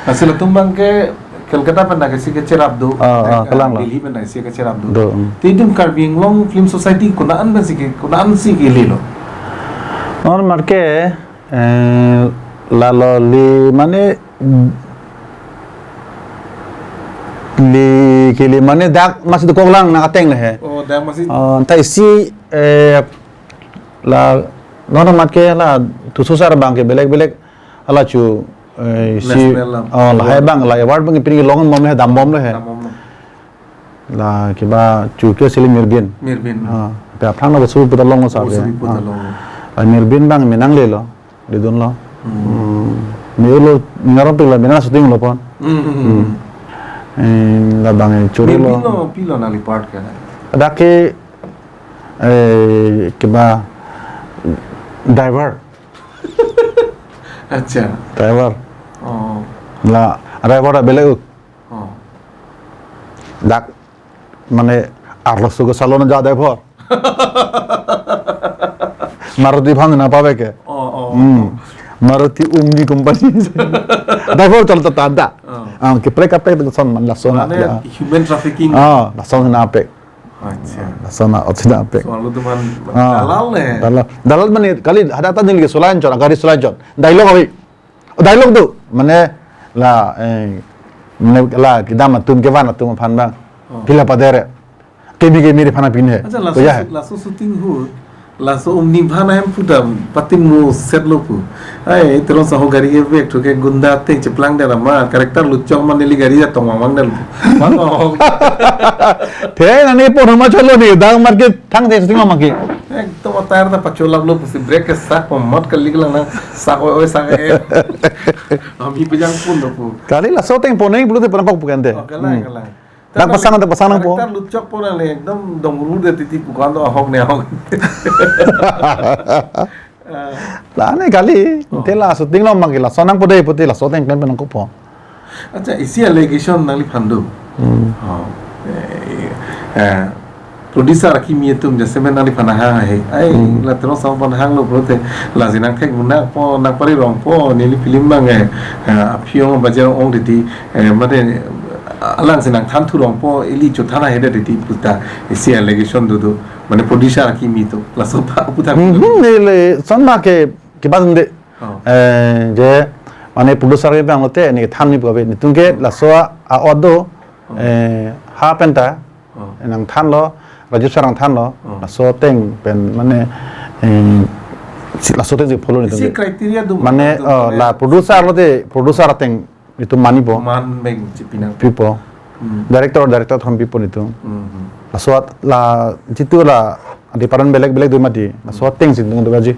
Asal atum bang ke Kolkata pen nangsi kecherap do, ah, ah, eh, kalang lo. Delhi pen nangsi kecherap do. Do, hmm. Te itum Karbi Anglong Film Society konat pensi ke, konat si kelelo? Non amat ke, eh, lalo le mane, mm, Kili, kili mane dak masi dokok lang nang ateng le he. Oh, dak masi. Ah, ta isi, eh, la, non mat ke la, thuso sar abang ke belek belek, hala chu, eh, isi, National lam. Oh, lahai abang, la award abang pini long bom le he, dam bom le he. Dam bom le. La kiba chu ke sili Mirbin. Mirbin. Ah, pe aphrang na Bosubi puta long lo sa Oh, pe. Bosubi puta Ah. long. La Mirbin abang menang le lo. Di dun lo. Hmm. Hmm. Ni ulo, ni ngaron pik lo, mina shooting lo pon. Hmm, hmm, hmm, Hmm. hmm. Eh, labang eh, churu Ni lo. Pilo, pilo nangli part ke? Ada ke, eh, kiba driver. Acha. Driver. Oh. La, driver ada belek uk. Oh. Dak, mane, arlo sugo salon ja driver. Maruti aphan na pave ke. Oh, oh, Hmm. oh. Maruti Omni company. Driver chal ta tanda. Oh. Ah, ke prek kaprek tu son man lason Mane ya. human trafficking. Ah, lason na pek. Acha. Lason na otsi na pek. Soal tu man Ah. dalal le. Dalal. Dalal mane kali hadak ta neli ke solain chon, agari solain chon. Dialogue avi. Oh, dialogue do. Mane la, eh, mane la kedam atum kevan atum aphan bang. Oh. Pila padere. Kemi kemi aphan pin he. Acha, To laso, ya he. laso shooting hu. Laso Omni aphan ahem puta patim mu set lo pu. Ai, Teron saho gari ke vek thu ke gunda ateng cheplang der ma character luchok ma neli gari atong mang mang der. Mang oh. The nani pon ma chalo ni dang market thang the shooting ma ke. Ekdom atayar ta pacholap lo pusi brake ke sak po mat kali lang na sak oi oi sak e. Ami pejang pun lo pu. Kali laso ateng pon nang pulote pon nangkok pu kan te. Oh, kalang, Hmm. kalang. Dak pasang, dak pasang nangpo. Character luchok pon nang le ekdom dongru de titi pu kan do ahok ne ahok. Ah. La ne kali, Oh. te la shooting lo mang ke lason nangpo de puti laso ateng klem pen nangkok po. Acha, isi allegation nangliphan do. Hmm. Oh. Eh, eh, producer akimi atum jasemet nangliphan ahang ahe. Ai, Hmm. la Teron saho aphan hang lo pulote, la jinang thek munak po, nang pari rong po, neli film bang eh, eh, aphi ong bajar ong titi, eh, mate, alang si nangthan thu rong po, ili chothan ahe de titi puta, isi allegation do do. Mane producer akimi atum, laso pa puta. Hmm, hmm, neli, son ma ke, ke bas de. Oh. Eh, je, mane producer ke bang lote, ne than ni pu ave, netum ke, laso a, a odo, Oh. eh, ha penta, Oh. nangthan lo, Raju sir nangthan lo, Oh. laso ateng pen, mane, eh, si, laso ateng si follow netum Isi ke. criteria do Mane, do oh, mane la producer lote, producer ateng netum mani po. Man beng chipinang. Pipo. Hmm. Director, director thom pipo netum. Hmm, hmm. Laso at, la, jitu la, department belek belek do mati. Laso ateng si netum do gaji.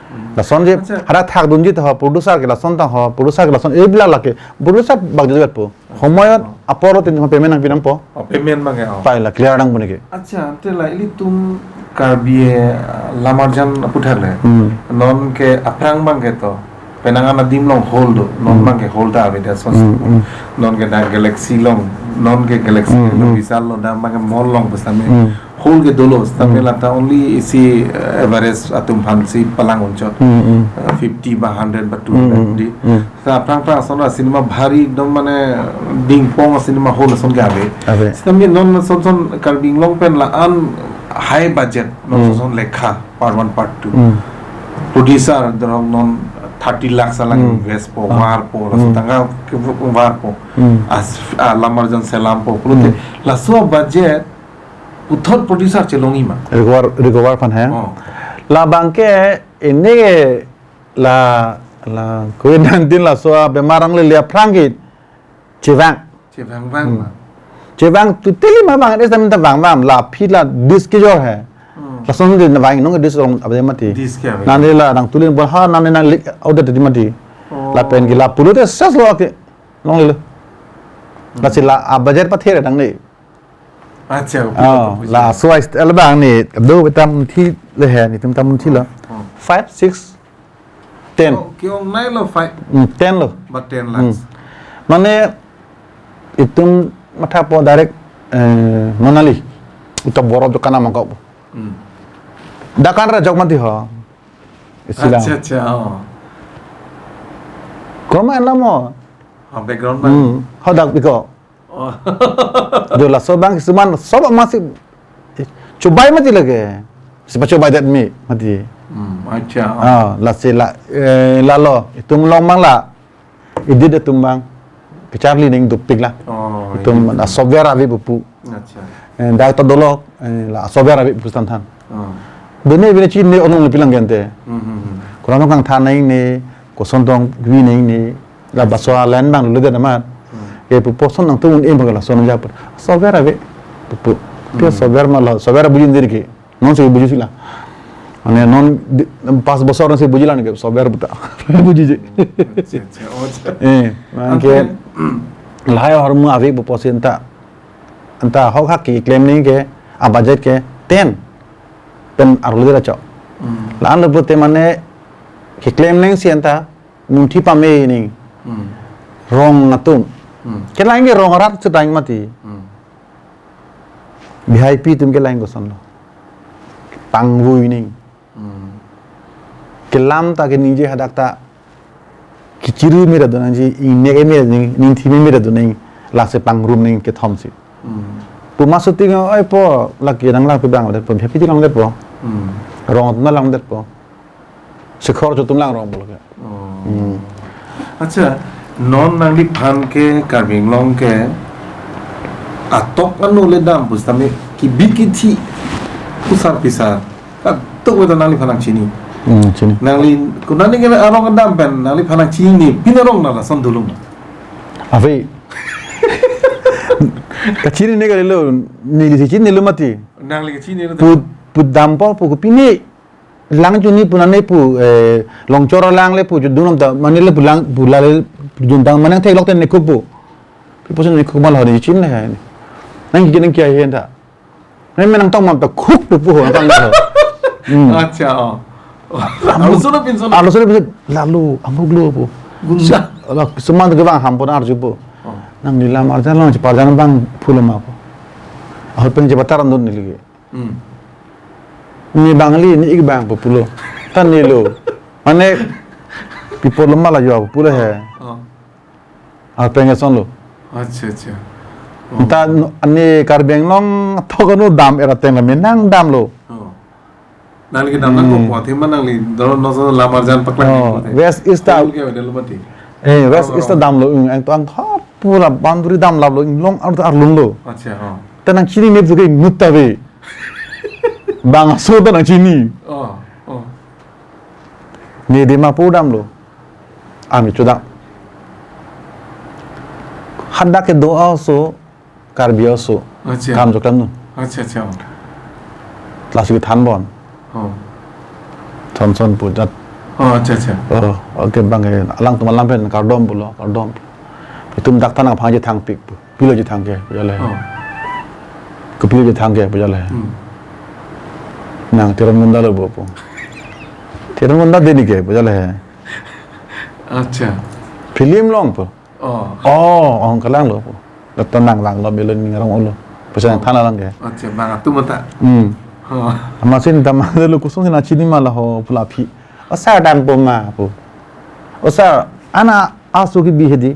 Hmm. Lason je, Acha. hadak thak dunji ta ho, producer ke lason ta ho, producer ke lason, e bila lake, producer bak jodwet po. Homoyot Oh. apor tin ho payment nangpi nangpo. Oh, payment bang ya, oh. Pai la clear nangpo neke. Acha, ante la ilitum Karbi, eh, lam arjan aputhak le. Hmm. Non ke aphrang bang ke to. Penang an adim along hall do. Non Hmm. bang ke hall ta ave da sos. Hmm, hmm. Non ke da Galaxy along. Non ke Galaxy Hmm, along hmm. Vishal along da bang ke mall along bus tame. Hmm. Hall ke dolo, tame Hmm. lata only isi, eh, average atum aphan si palang unchot. Hmm, hmm. Eh, fifty ba hundred ba two hundred Hmm, hmm. di. Hmm. Sa aphrang aphrang ason ra cinema bhari ekdom mane dingpong cinema hall ason ke ave. Ave. Sitame non son son Karbi Anglong pen la an high budget non Hmm. son son lekha part one part two. Hmm. Producer dorong non thirty lakhs alang Hmm. invest po, Ah. war po, laso Hmm. tangka ke var po. Hmm. As, ah, lam arjan selam po. Pulote Hmm. laso budget puthot producer chelongji ma. Recover, recover aphan he. Oh. Labang ke ini ke la, la covid nineteen laso abemar angle aphrang ke chevang. Chevang vang Hmm. ma. Chevang totally ma vang, es ta vang vang, la aphi la disc kejor he. Hmm. Lason de vang nong disc rong ave mati. Disc ke ave. Nang de la nang tulin bon ha nang de nang lik order de mati. Oh. Lapen ke la pulote ses lo ke. Long le. Hmm. Lasi la a budget pathe nang ne. Acha, Oh, pulo, pulo. laso a style bang ne do betam thi le he netum tam thi lo. Oh. Five, six, ten. Oh, ke-ongnei lo five. Hmm, ten lo. Ba ten Hmm. lakhs. Mane itum matha po direct, eh, Manali. Uta boro dukan amang ko. Hmm. Dukan ra jok mati ho. Isilang. Acha, acha, oh. Koma en lamo. Oh, background bang. Hmm. Ho dak biko. Oh. Jo laso bang kisuman sob masih cobai mati lagi. Sipa cobai dat mi mati. Hmm, acha. Ah, lasi la, eh, lalo itum along mang la. Edit atum bang. Kecharli ning dopik la. Oh. Oh, itum iya. La software ave pupu. Acha. Eh, dak ta dolok, eh, la software ave pupu than than. Oh. Done bine chinine onong le pilang gente. Hmm, hmm, hmm. Kurang kangthan nangne, koson tong vi nangne, la baso alen bang lule de namat. Hmm. Ke pupu son nangtum un-e bang lason jap. Software ave pupu. Pia Hmm. software ma la, software bujin diri ke. Non si buji sila. Mane non di, pas bosor si buji la ne ke software puta. Buji je. Acha, acha. Oh, acha. Eh, mane Ante ke lahai ahormu ave pupu si anta, anta hok hak keklem nangji ke, a budget ke ten pen arlo dira chok. Hmm. La-an lo pute mane keklem nangji anta munthi pame nangji. Hmm. Rong atum. Hmm. Kelang ke rong arat sedang mati. Hmm. V I P atum kelang koson lo. Pangvui nangji. Hmm. Kelam ta ke ningje hadak ta. Kechiri mera do nangji, ingnek mera do nangji, ningthi mera do nangji, lasi pangrum nangji kethom si. Hmm. Puma shooting oi po, lake nang lang pi bang det po, happy lang det po. Hmm. Rong atum lang det po. Sekhor atum lang rong po lake. Oh. Hmm. Acha, non nangliphan ke Karbi Anglong ke atok anu le dam pusitame kebi kethi pusar pisar. Katok weta nangliphan nangchini. Hmm, chini. Nangli konat ni ke arong kedam pen nangliphan nangchini, pin arong na lason dulung. Ave. Kachinine kalilo, neli si chinilo mati. Nangli kachinine lo. Pu, pu dampo pu pine. Lang chini pu nane pu, eh, Longchor alang le pu judunam ta, mane le pu lang, pu la le, pu juntang mane theklok te ne khup pu. Pi puson ne khup ma la ho ne chin le hai. Nang ke nang kya hen ta. Nang menang tong mam ta khuk pu pu ho tang ho. Hmm. Acha, oh. Arloso lo pinso lo. Arloso lo pinso, lalu, amuk lo pu. Gunda. La, seman ke bang hampon arju pu. Oh. Nangli lamarjan long, cheparjan bang phulo ma pu. Ahut pen chepataran dun neli ke. Hmm. Ne bangli, ne ik bang pu pulo. Ta nelo. Mane, pi pulo ma la jo pu pulo he. Oh. Ahut pen eson lo. Acha, acha. Oh. Ta no, ne Karbi Anglong atok anu dam era teng la menang damlo. Oh. Nangli kedam nang Hmm. ko po, athema nangli doro noso lamarjan paklang Oh, ko te. West East ta. School ke wede lo mati. Eh, West Oh, East ta oh. damlo, ing, ang to ang ha, pura boundary damlaplo, inglong arlo arlung lo. Acha, oh. Ta nangchini mep suke mut ta ve. Bangso ta nangchini. Oh, oh. Ne Dimapur damlo. Ami chudak. Hadak kedo aso, Karbi aso. Acha. Kam joklam nu. Acha, acha. Lasi kethan bon. Oh. Thomson pu jat. Oh, acha, acha. Oh, okay, bang, eh, alangtum alam pen kardom pulo, kardom. Itum dak ta nangphan je thangpik pu. Pilo je thangke, pu jale. Oh. Kopilo je thangke, pu jale. Hmm. Nang Teron Gunda lo bo pu. Teron Gunda deni ke, pu jale. Acha. Film long pu. Oh. Oh, ong kelang lo pu. Doktor nang lang lo, belon ning rong ulo. Pesa Oh. than lang ke. Acha, bang atum ta. Hmm. Oh. Amasin dam lo kusung sina chini ma la ho pu la phi. O sir dampo ma pu. O sir, ana asu kebi hedi.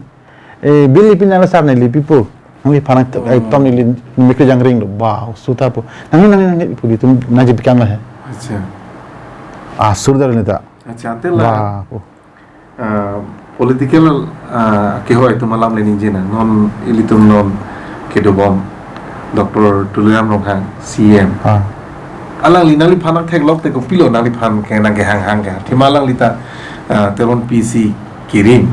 Eh, bill pin nang sir neli pipo. Nangli phan Oh. eh, tom neli mikri jangring lo. Ba, suta po. Nangli nangli nangli pu di tum naji pikan la he. Acha. Ah, sur dar neta. Acha, ante la. Ba, po. Ah, political, ah, kehoi atum alam le ningje nang. Non ilitum non kedobom Doctor Tuliram Ronghang, C M. Ah. Alangli nangliphan nangtheklok te kopilo nangliphan ke nangkehang hang ke. Thima alangli ta, ah, Teron P C kirim.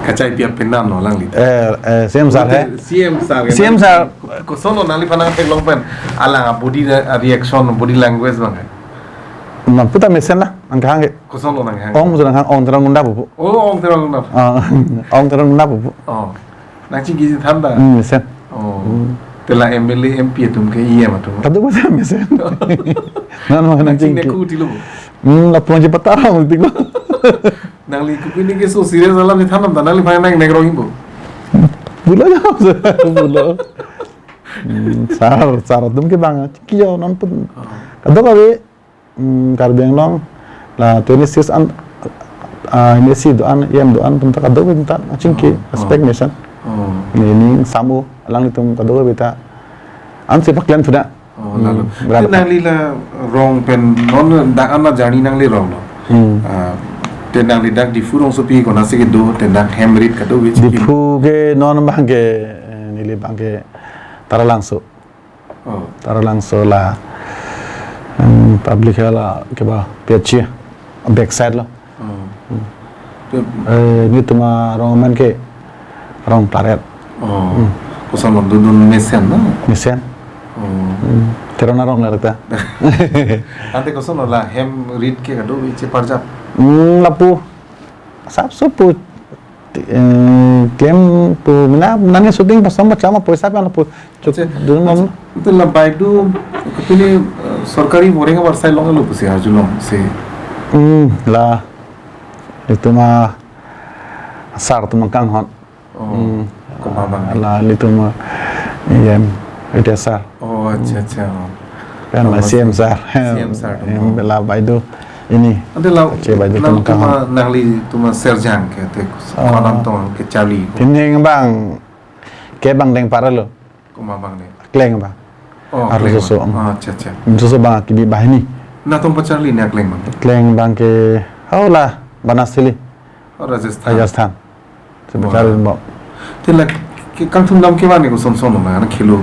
Kachai piap penam no alangli ta. Eh, eh, C M sir he? C M sir ke C M nang-, sir. Koson lo nangliphan nangtheklok pen. Alang a body re-, a reaction, body language bang he. Na puta mesen la, nangkehang ke. Koson lo nanghang. Ong, musu nanghang, ong Teron Gunda pupu. Oh, ong Teron Gunda. Ah, ong Teron Gunda pupu. Oh. Nangchingki than ta? Hmm, mesen. Oh. Hmm. Te la M L A, M P atum ke E M atum. Kadokave mesen. Nan ma nangchingki. Nangchingki ku tilo. Hmm, lapuan je patara mo tilo. Nangli kopi ni ke so serious alam ni thanam ta nangliphan nang nek rong imbo. Pulo ya, pulo. Hmm, sir, sir atum ke bang, kiyo non pun. Oh. Kadokave Hmm, Karbi Anglong la twenty-six an, ah, M A C do-an, E M do-an, atum ta kadokave ta nangchingki, Oh, oh. Respect mesen. Oh. Neli ning samu alanglitum kadokave ta. Ansi paklen sudah. Oh, Hmm, lalu. Berapa? Te nangli la rong pen non dak an la journey nangli rong lo. Hmm. Ah, te nangli dak Diphu rongsopi konatsi kedo, te dak hem rit kadokave chikim. Diphu ke non bang ke Neli abang ke Taralangso. Oh. Taralangso la, em, public health la keba P H C backside lo. Oh. Hmm. Te- Eh, netum arong amen ke Rongtaret. Oh. Hmm. Koson lo, dundun mesen na? Mesen. Oh. Hmm. Teron arong le ta. Ante koson lo la hem rit ke kado iche parjap? Hmm, lapu. Sap supu, eh, klem pu mina nani shooting pasang ma chama poisa pen lapu. Chuk Acha, dun mom. Acha, ante la Baidu, kopine, eh, sorkari voreng avarsai longlo pusi arjulongsi. Hmm, la. Netum asar atum nangkanghon. Oh, Hmm. Komat abang? La netum, eh, em, retired sar. Oh, acha, acha. Oh. Pen la Oh, C M sar. C M sar atum. Em, la Baidu. Ini. Ante la, Che Baidu la atum nangkanghon. Tuma nangli tuma serjang ke te Oh. Kadam tong ke charli. Thineng abang ke abang deng para lo. Komat abang le? Kleng abang. Oh, Arlo Kleng Soso, abang. Hmm. Ah, acha, acha. Soso abang kebi banghini. Natong pacharli ne Kleng abang? Kleng abang ke, hau la, Banasthali. Oh, Rajasthan. Rajasthan. Wah. Sebentar, Mbak. Te la ke kangthum dam ke mane koson son na, na khelo.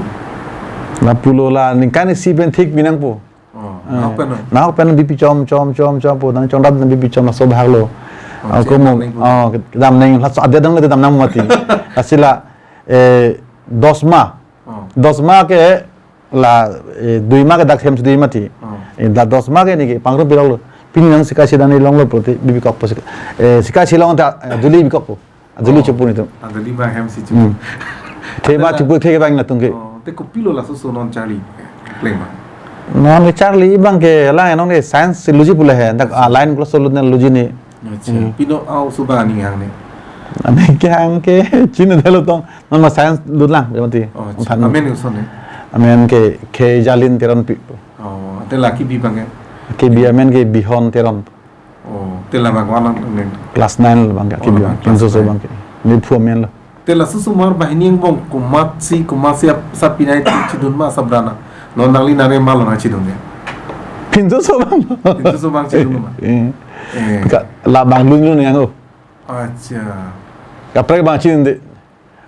Lapulo la ningkan isi pen thik binang po. Oh, Eh, nahok pen, no? Nahok pen B P chom, chom, chom, chom po, nang chom dam B P chom laso bahak lo. Oh, Ako chem mo, dam neng po. Oh, dam neng, laso adia dam le dam nang mati. Lasi la, eh, dosma. Oh. Dosma ke la, eh, duima ke dak hem sudui mati. Oh. Eh, la dosma ke neke pangrum pilong lo. Pini nang sika sida ne longlo pulote B P kok po sika. Eh, sika si long ta, eh, duli B P kok po. Ajuli Oh. Chupu netum. Ajuli ma hem si chupu. Hmm. Te ba Ate la chupu the ke bang latum ke. Oh, te kopilo laso so non charli. Kleng abang. Non ke charli abang ke la non ke science si luji pule he. Dak, ah, line ko solo na luji ni. Acha. Hmm. Pino au suba ni hang ne. Ami ke hang ke chinidetlo tong. Non ma science lut lang, jawati. Oh, acha. Than. Amen koson ne? Amen ke, ke Jalin Teronpi. Oh, te la kebi abang ke? Kebi amen ke Bihon Teron. Oh, te la abang ko alang ne? Class nine lo abang ke, Oh, kebi abang abang, class Pinso so nine. Abang ke. Ni phu amen lo. Te la susu mar banghini angbong komatsi, komatsi ap-, sa pinai chidun ma sa brana. Non nangli nare ma lo nang chidun ya. Pinso so abang. Pinso so abang chidun ma. Eh. Eh. Ka, la abang lun lun yang o. Acha. Kaprek abang chidun de.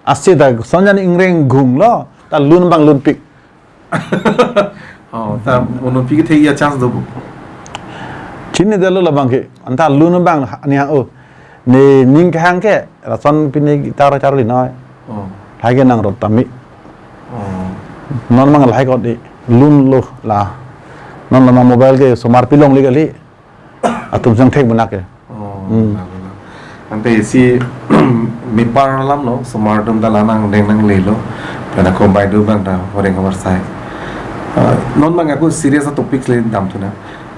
Asi ta sonjan ingreng gung lo, ta lun abang lunpik. Oh, ta mono pi kethe ya chance do bu. Chinidetlo la abang ke, anta lun abang ni hang o. Ne ning kehang ke, lason pine guitar charli noi. Oh. Lahai ke nangrot tame. Oh. Non abang lahai ko di, lun lo la. Non la mobile ke somar pilong li kali. Atum sang thek benak ya. Oh, Hmm. Benar, benar. Ante isi mepar alam lo, somar atum ta la nangdeng nanglelo. Pen ako Baidu abang ta voreng avarsai. Ah, non abang ako serious a topic le damthu nang.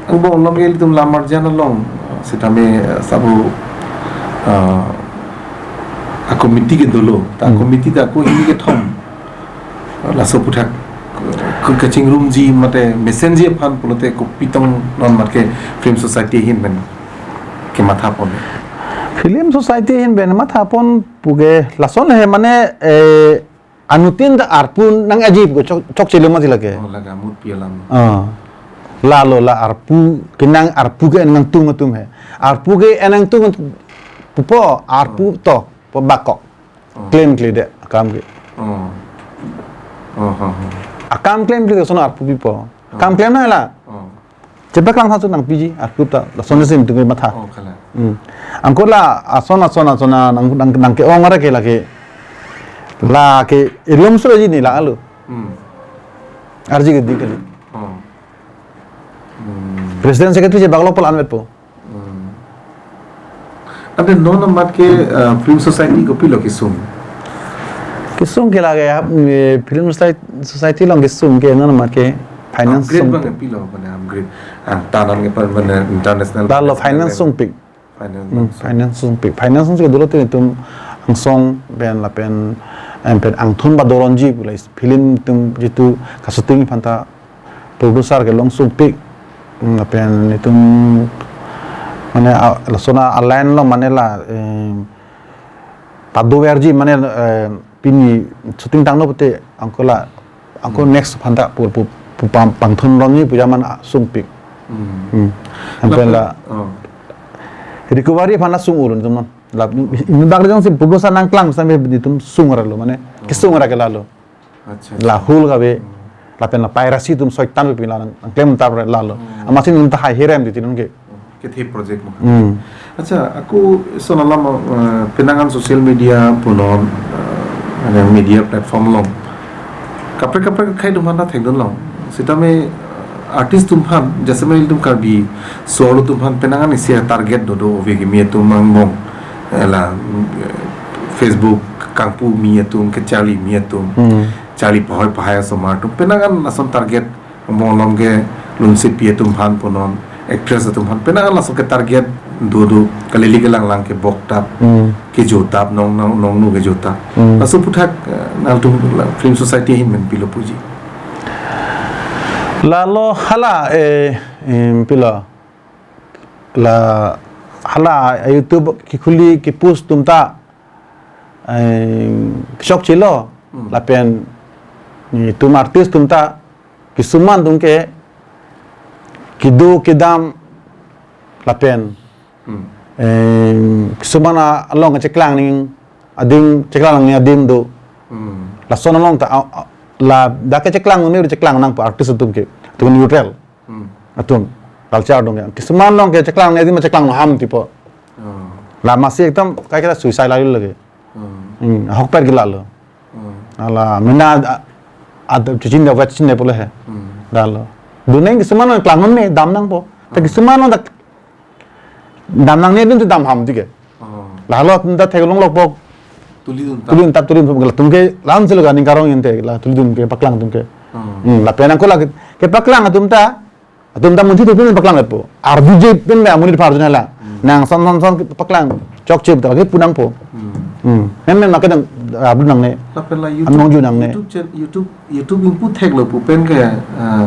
Angbong along ilitum la marjan along, sitame, eh, sabu, ah, a committee ke dolo, ta Hmm. committee ta ako hini kethom. Laso aputhak ke kachingrumji mate mesenji aphan pulote kopi tong non mat ke Film Society ahin pen kematha pon? Film Society ahin pen matha pon pu ke lason he mane, eh, anuttin ta arpu nang aji pu chok, chokche lo mati lake. Oh, laga mut pi alam. Ah. Lalo la arpu, kenang arpu ke nangtum atum he. Arpu ke nangtum pupo, arpu Oh. to, po bakok. Oh. Klemkle de, akam ke. Oh. Oh, oh, oh. Akam klemkle de sono arpu pipo. Oh. Akam klem na la. Oh. Chepa klang sa su nangpiji, arpu ta, la sono sim tung matha. Oh, kala. Hmm. Angko la, ason, ason, ason, nang, nang, nang ke-ong ara ke lake. Lake, ilum sura ji ni la alu. Hmm. Arji ke di kali. Oh. Hmm. President secretary je baglo pal anvet po. Hmm. Ante non amat ke, uh, Film Society kopilo kesung? Kesung ke lake, eh, Film Society, Society along kesung ke non amat ke finance Upgrade sung. Bang pilo, mane upgrade. Ah, tanan ke pan, mane international Lalo finance level. Sungpik. Finance Hmm, sung. Finance sungpik. Finance sung ke dolo tin itum angsong pen lapen, em, pen angthun ba doronji pulai film itum jitu kashooting aphanta producer ke long sungpik, mm, lapen itum mane, a, lason a line lo mane la, eh, pado verji mane, eh, pini shooting tanglo pute angko la, angko Hmm. next aphanta pu, pu, pu pam, pangthun ronji pu jaman a sungpik. Hmm. Hmm. Lapen Lapen, la oh. recovery aphanta sung urun teman. La, ini bak jongsi pulo sa nangklang sampai itum sung ra lo mane. Kesung ra ke lalo. Acha, acha. La hul kave. Hmm. Lapen la piracy atum soitan pi la nang klem tar lalo. Hmm. Amatsi nang ta hai herem di tinun ke. Kethe project mo. Hmm. Acha, ako son alam, eh, penang an social media punon, eh, ane media platform along kaprek kaprek akhei atum aphan ta thekdun long. Sitame, eh, artist atum aphan, jasemet ilitum Karbi solo atum aphan penang an isi target dodo ove kimi atum angbong. Eh, la, eh, Facebook kangpu kimi atum, kecharli kimi atum. Hmm. Charli pahoi pahai asomar atum. Penang an lason target angbong along ke lunsepi atum aphan punon, actress atum aphan penang an lason ke target dodo, kalili kelang lang ke boktap, Hmm. kejotap, nong, nong, nongnu kejotap. Hmm. Laso aputhak, eh, nangtum la film society ahin pen pilo puji. Lalo hala, eh, em, pilo. La hala YouTube kekhuli kepost atum ta, eh, kechokchelo. Hmm. Lapen netum artist atum ta kisuman atum ke kedo kedam lapen, Hmm. eh, kisuman a-, along kecheklang nangji adim, cheklang nangji adim do. Hmm. Lason along ta, a, a, ladak kecheklang nangji, cheklang nangpo artist atum ke. Atum neutral. Hmm. Atum culture atum ke. Kisuman along ke cheklang nangji adim cheklang ham tipo. Oh. La amatsi ekdom kaike ta suicide lagi lagi. Hmm. Hmm, ahokpet ke lalo. Hmm. Hala mena a-, ada cucin da wet cin da pula he. Hmm. Lalo. Duneng kisuman along klang nangji dam nangpo. Ta Hmm. kisuman along ta dam nangne adim ta dam ham ti ke. Oh. Lalo atum ta theklong lokpo. Tulidun tap. Tulidun tap, tulidun tap. Atum ke lam selo ganing karong inte la tulidun ke paklang atum ke. Hmm. Hmm, lapen ako lagi kepaklang atum ta. Atum ta munthi atum paklang po. Arjuje pen la amonit aphan arjuna la. Hmm. Nang son son son paklang. Chokche ta lagi pu nangpo. Hmm. Hmm. Memang makedang upload nangne. Lapen la YouTube, Anong ju nangne. YouTube channel, YouTube YouTube ingpu theklo pu pen ke, eh,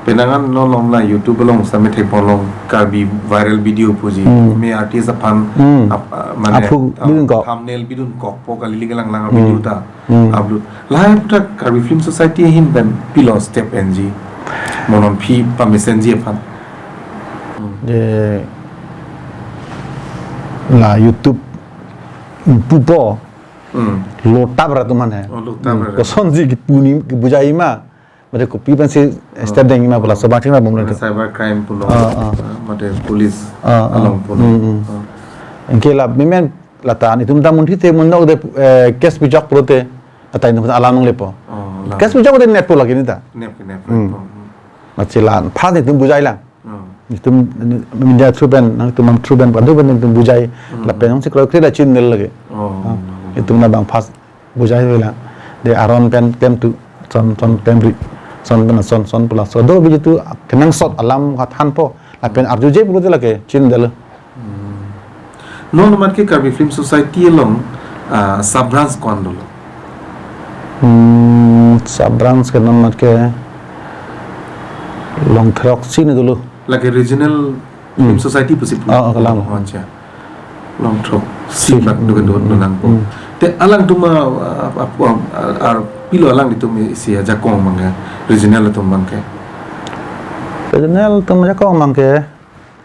penang an non along la YouTube along sitame thekponlong Karbi viral video puji. Hmm. Kimi artist aphan Hmm. ap-, ah, mane, Aphu ah, bidun kok. Thumbnail bidun kokpo kalili kelang lang Hmm. video ta Hmm. upload. Lahai aputhak Karbi Film Society ahin pen pilo step enji. Mo non aphi pamesenji aphan. Hmm. Je la YouTube ingpupo. Hmm. Lotap ra atum aphan he. Oh, lotap Hmm. ra. Kosonsi kepu nangji kebujai ma. Mate kopi pensi Oh. step dengji ma pu laso abang chingna bomlo. Cyber crime pulo. Ah, ah. Ah, mate police Ah, ah. along pulo. Hmm, hmm. Ah. Anke la memang lata netum ta munthi te mun nok de, eh, case pijok pulote lata netum alam nanglepo. Oh, alam. Case pijok de netpo lagi neta. Nep, nep, Hmm. nep. Amatsi la first netum bujai lang. Oh. Netum media through pen, nangtum through pen, padu pen netum bujai. Hmm. Lapen nangsi kroikre la chinine lagi. Oh. Ah, netum labang first bujai vela. De aron pen tem tu, son, son tem ri, son pen son, son pu laso. Do biji tu kenangsot alam khathanpo. Lapen arjuje pulote lake chinine. Hmm. Non amat ke Karbi Film Society along, ah, sub branch ko-an dolo? Hmm, sub branch ke non amat ke Longthrok si ne dolo. Lake regional Film Hmm. Society pusi pu? Oh, oh, kalang. Oh, acha. Longthrok si Si. bak do do Hmm, do nangpo. Hmm. Te alangtum a, a, a, a, a, pilo alanglitum isi ajakong abang ke, regional atum abang ke. Regional atum ajakong abang ke.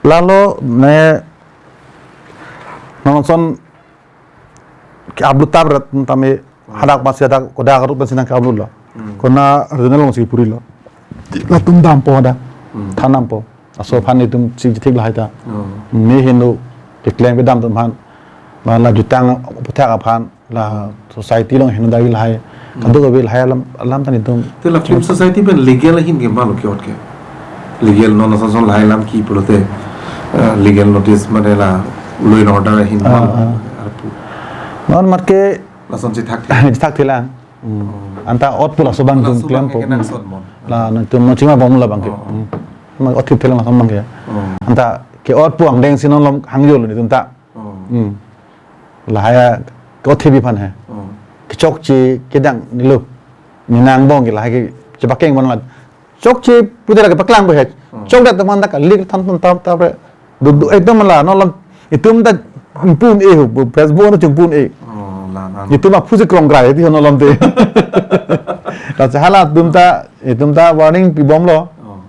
Lalo ne non son ke-upload tap rat tame Hmm. hadak amatsi hadak kodak rup pensi nang ke-upload lo. Hmm. Konat regional alongsi puri lo. Latum dampo hadak. Hmm. Than dampo. Laso aphan netum si jithik lahai ta. Oh. Ne heno keklem kedam atum aphan. Ma la jutang aputhak aphan la society along heno dagi lahai. Hmm. Kadokave lahai alam, alam ta netum. Te la Film Society pen legal ahin ke ma lo ke-ot ke? Legal non ason son lahai alam ke pulote, eh, legal notice mane la law and order ahin Ah, ma lo ah. arpu. Non amat ke Lason chethak the. Chethak thelang. Hmm. Oh. Anta ot pu laso abang Laso atum abang klempo. ke kenangsot mon. La netum non chima bom labang ke. Oh. Hmm. Ma ot thip thelang laso abang ke. Oh. Anta ke-ot pu angdeng si non alom hangjo lo netum ta. Oh. Hmm. Lahai ke-ot thip aphan he. Oh. Kechokche kedang nilo. Nang angbong ke lahai ke chepakeng bon la. Chokche pulote lake paklang po he. Hmm. Chokdet atum anta kalik than than tap tap re. Do, do, ekdom la non alom itum ta ingpu un-e ho, Facebook ta chingpu un-e. Oh, la, la, la. Itum aphu si krong krai ti non alom te. Lasi hala atum ta, itum ta warning pi bomlo. Oh.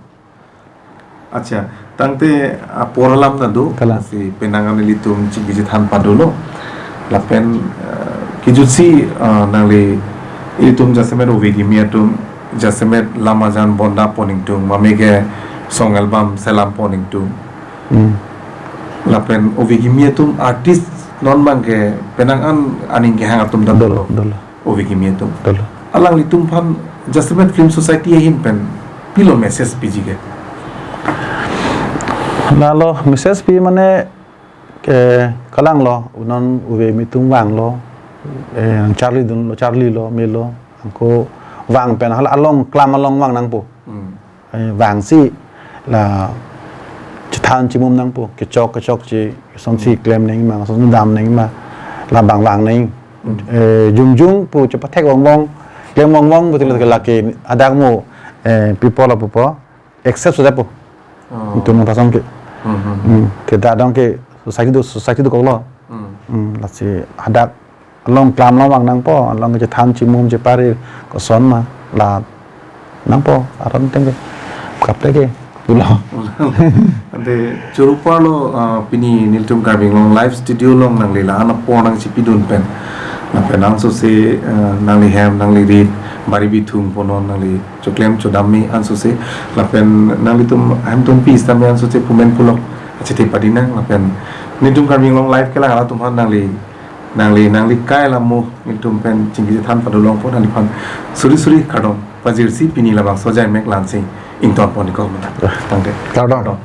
Acha, tangte apor alam ta do, Kalang. si penang an ilitum chingki chethan padolo. Lapen, eh, kejutsi, eh, nangli Itum jasemet ove kimi atum, jasemet lam ajan bonda pon ingtung, mame ke song album selam pon ingtung. Hmm. Lapen ove kimi atum artist non bang ke penang an aning kehang atum ta dolo, dolo, dolo. Ove kimi atum. Dolo. Alanglitum aphan jasemet film society ahin pen pilo message piji ke? Lalo message pi mane ke kalang lo, unon ove kimi atum vanglo, eh, charlidunlo, charlilo, melo, anke vang pen hala along, klam along vang nangpo. Hmm. Eh, vangsi la chethan chimum nangpo, kechok kechokche, kosonsi, hmm, klem nangji ma, kosonsi dam nangji ma, labang vang nangji. Hmm. Eh, jongjong pu chepathek vongvong, klem vongvong, betul, hmm, lake hadak mo, eh, people of people accept sudah po. Oh. Itum nangpasong ke. Hmm, hmm. Hmm, ke dak dong ke society do, society dokoklo. Hmm. Hmm, lasi hadak along klam along vang nangpo, along kechethan chimum chepari koson ma la nangpo, aron ateng ke kaprek ke pulo. Ante choro parlo, ah, pini nelitum Karbi Anglong live studio along nangli la-an apor nangchipidun pen, lapen ansose, ah, nangli hem, nangli rit, bari bithung ponon, nangli choklem chodam me ansose, lapen nanglitum hemtunpi sitame ansose pumen pulok achethe padi nang, lapen nelitum Karbi Anglong live kelang atum aphan nangli, nangli, nangli kai lamo nelitum pen chingki chethan pado longpo, nangliphan suri suri kardom pajirsi pini labangso ajaimek la-ansi ingtonpon ikok mena. Tangte. Kardom. Kardom.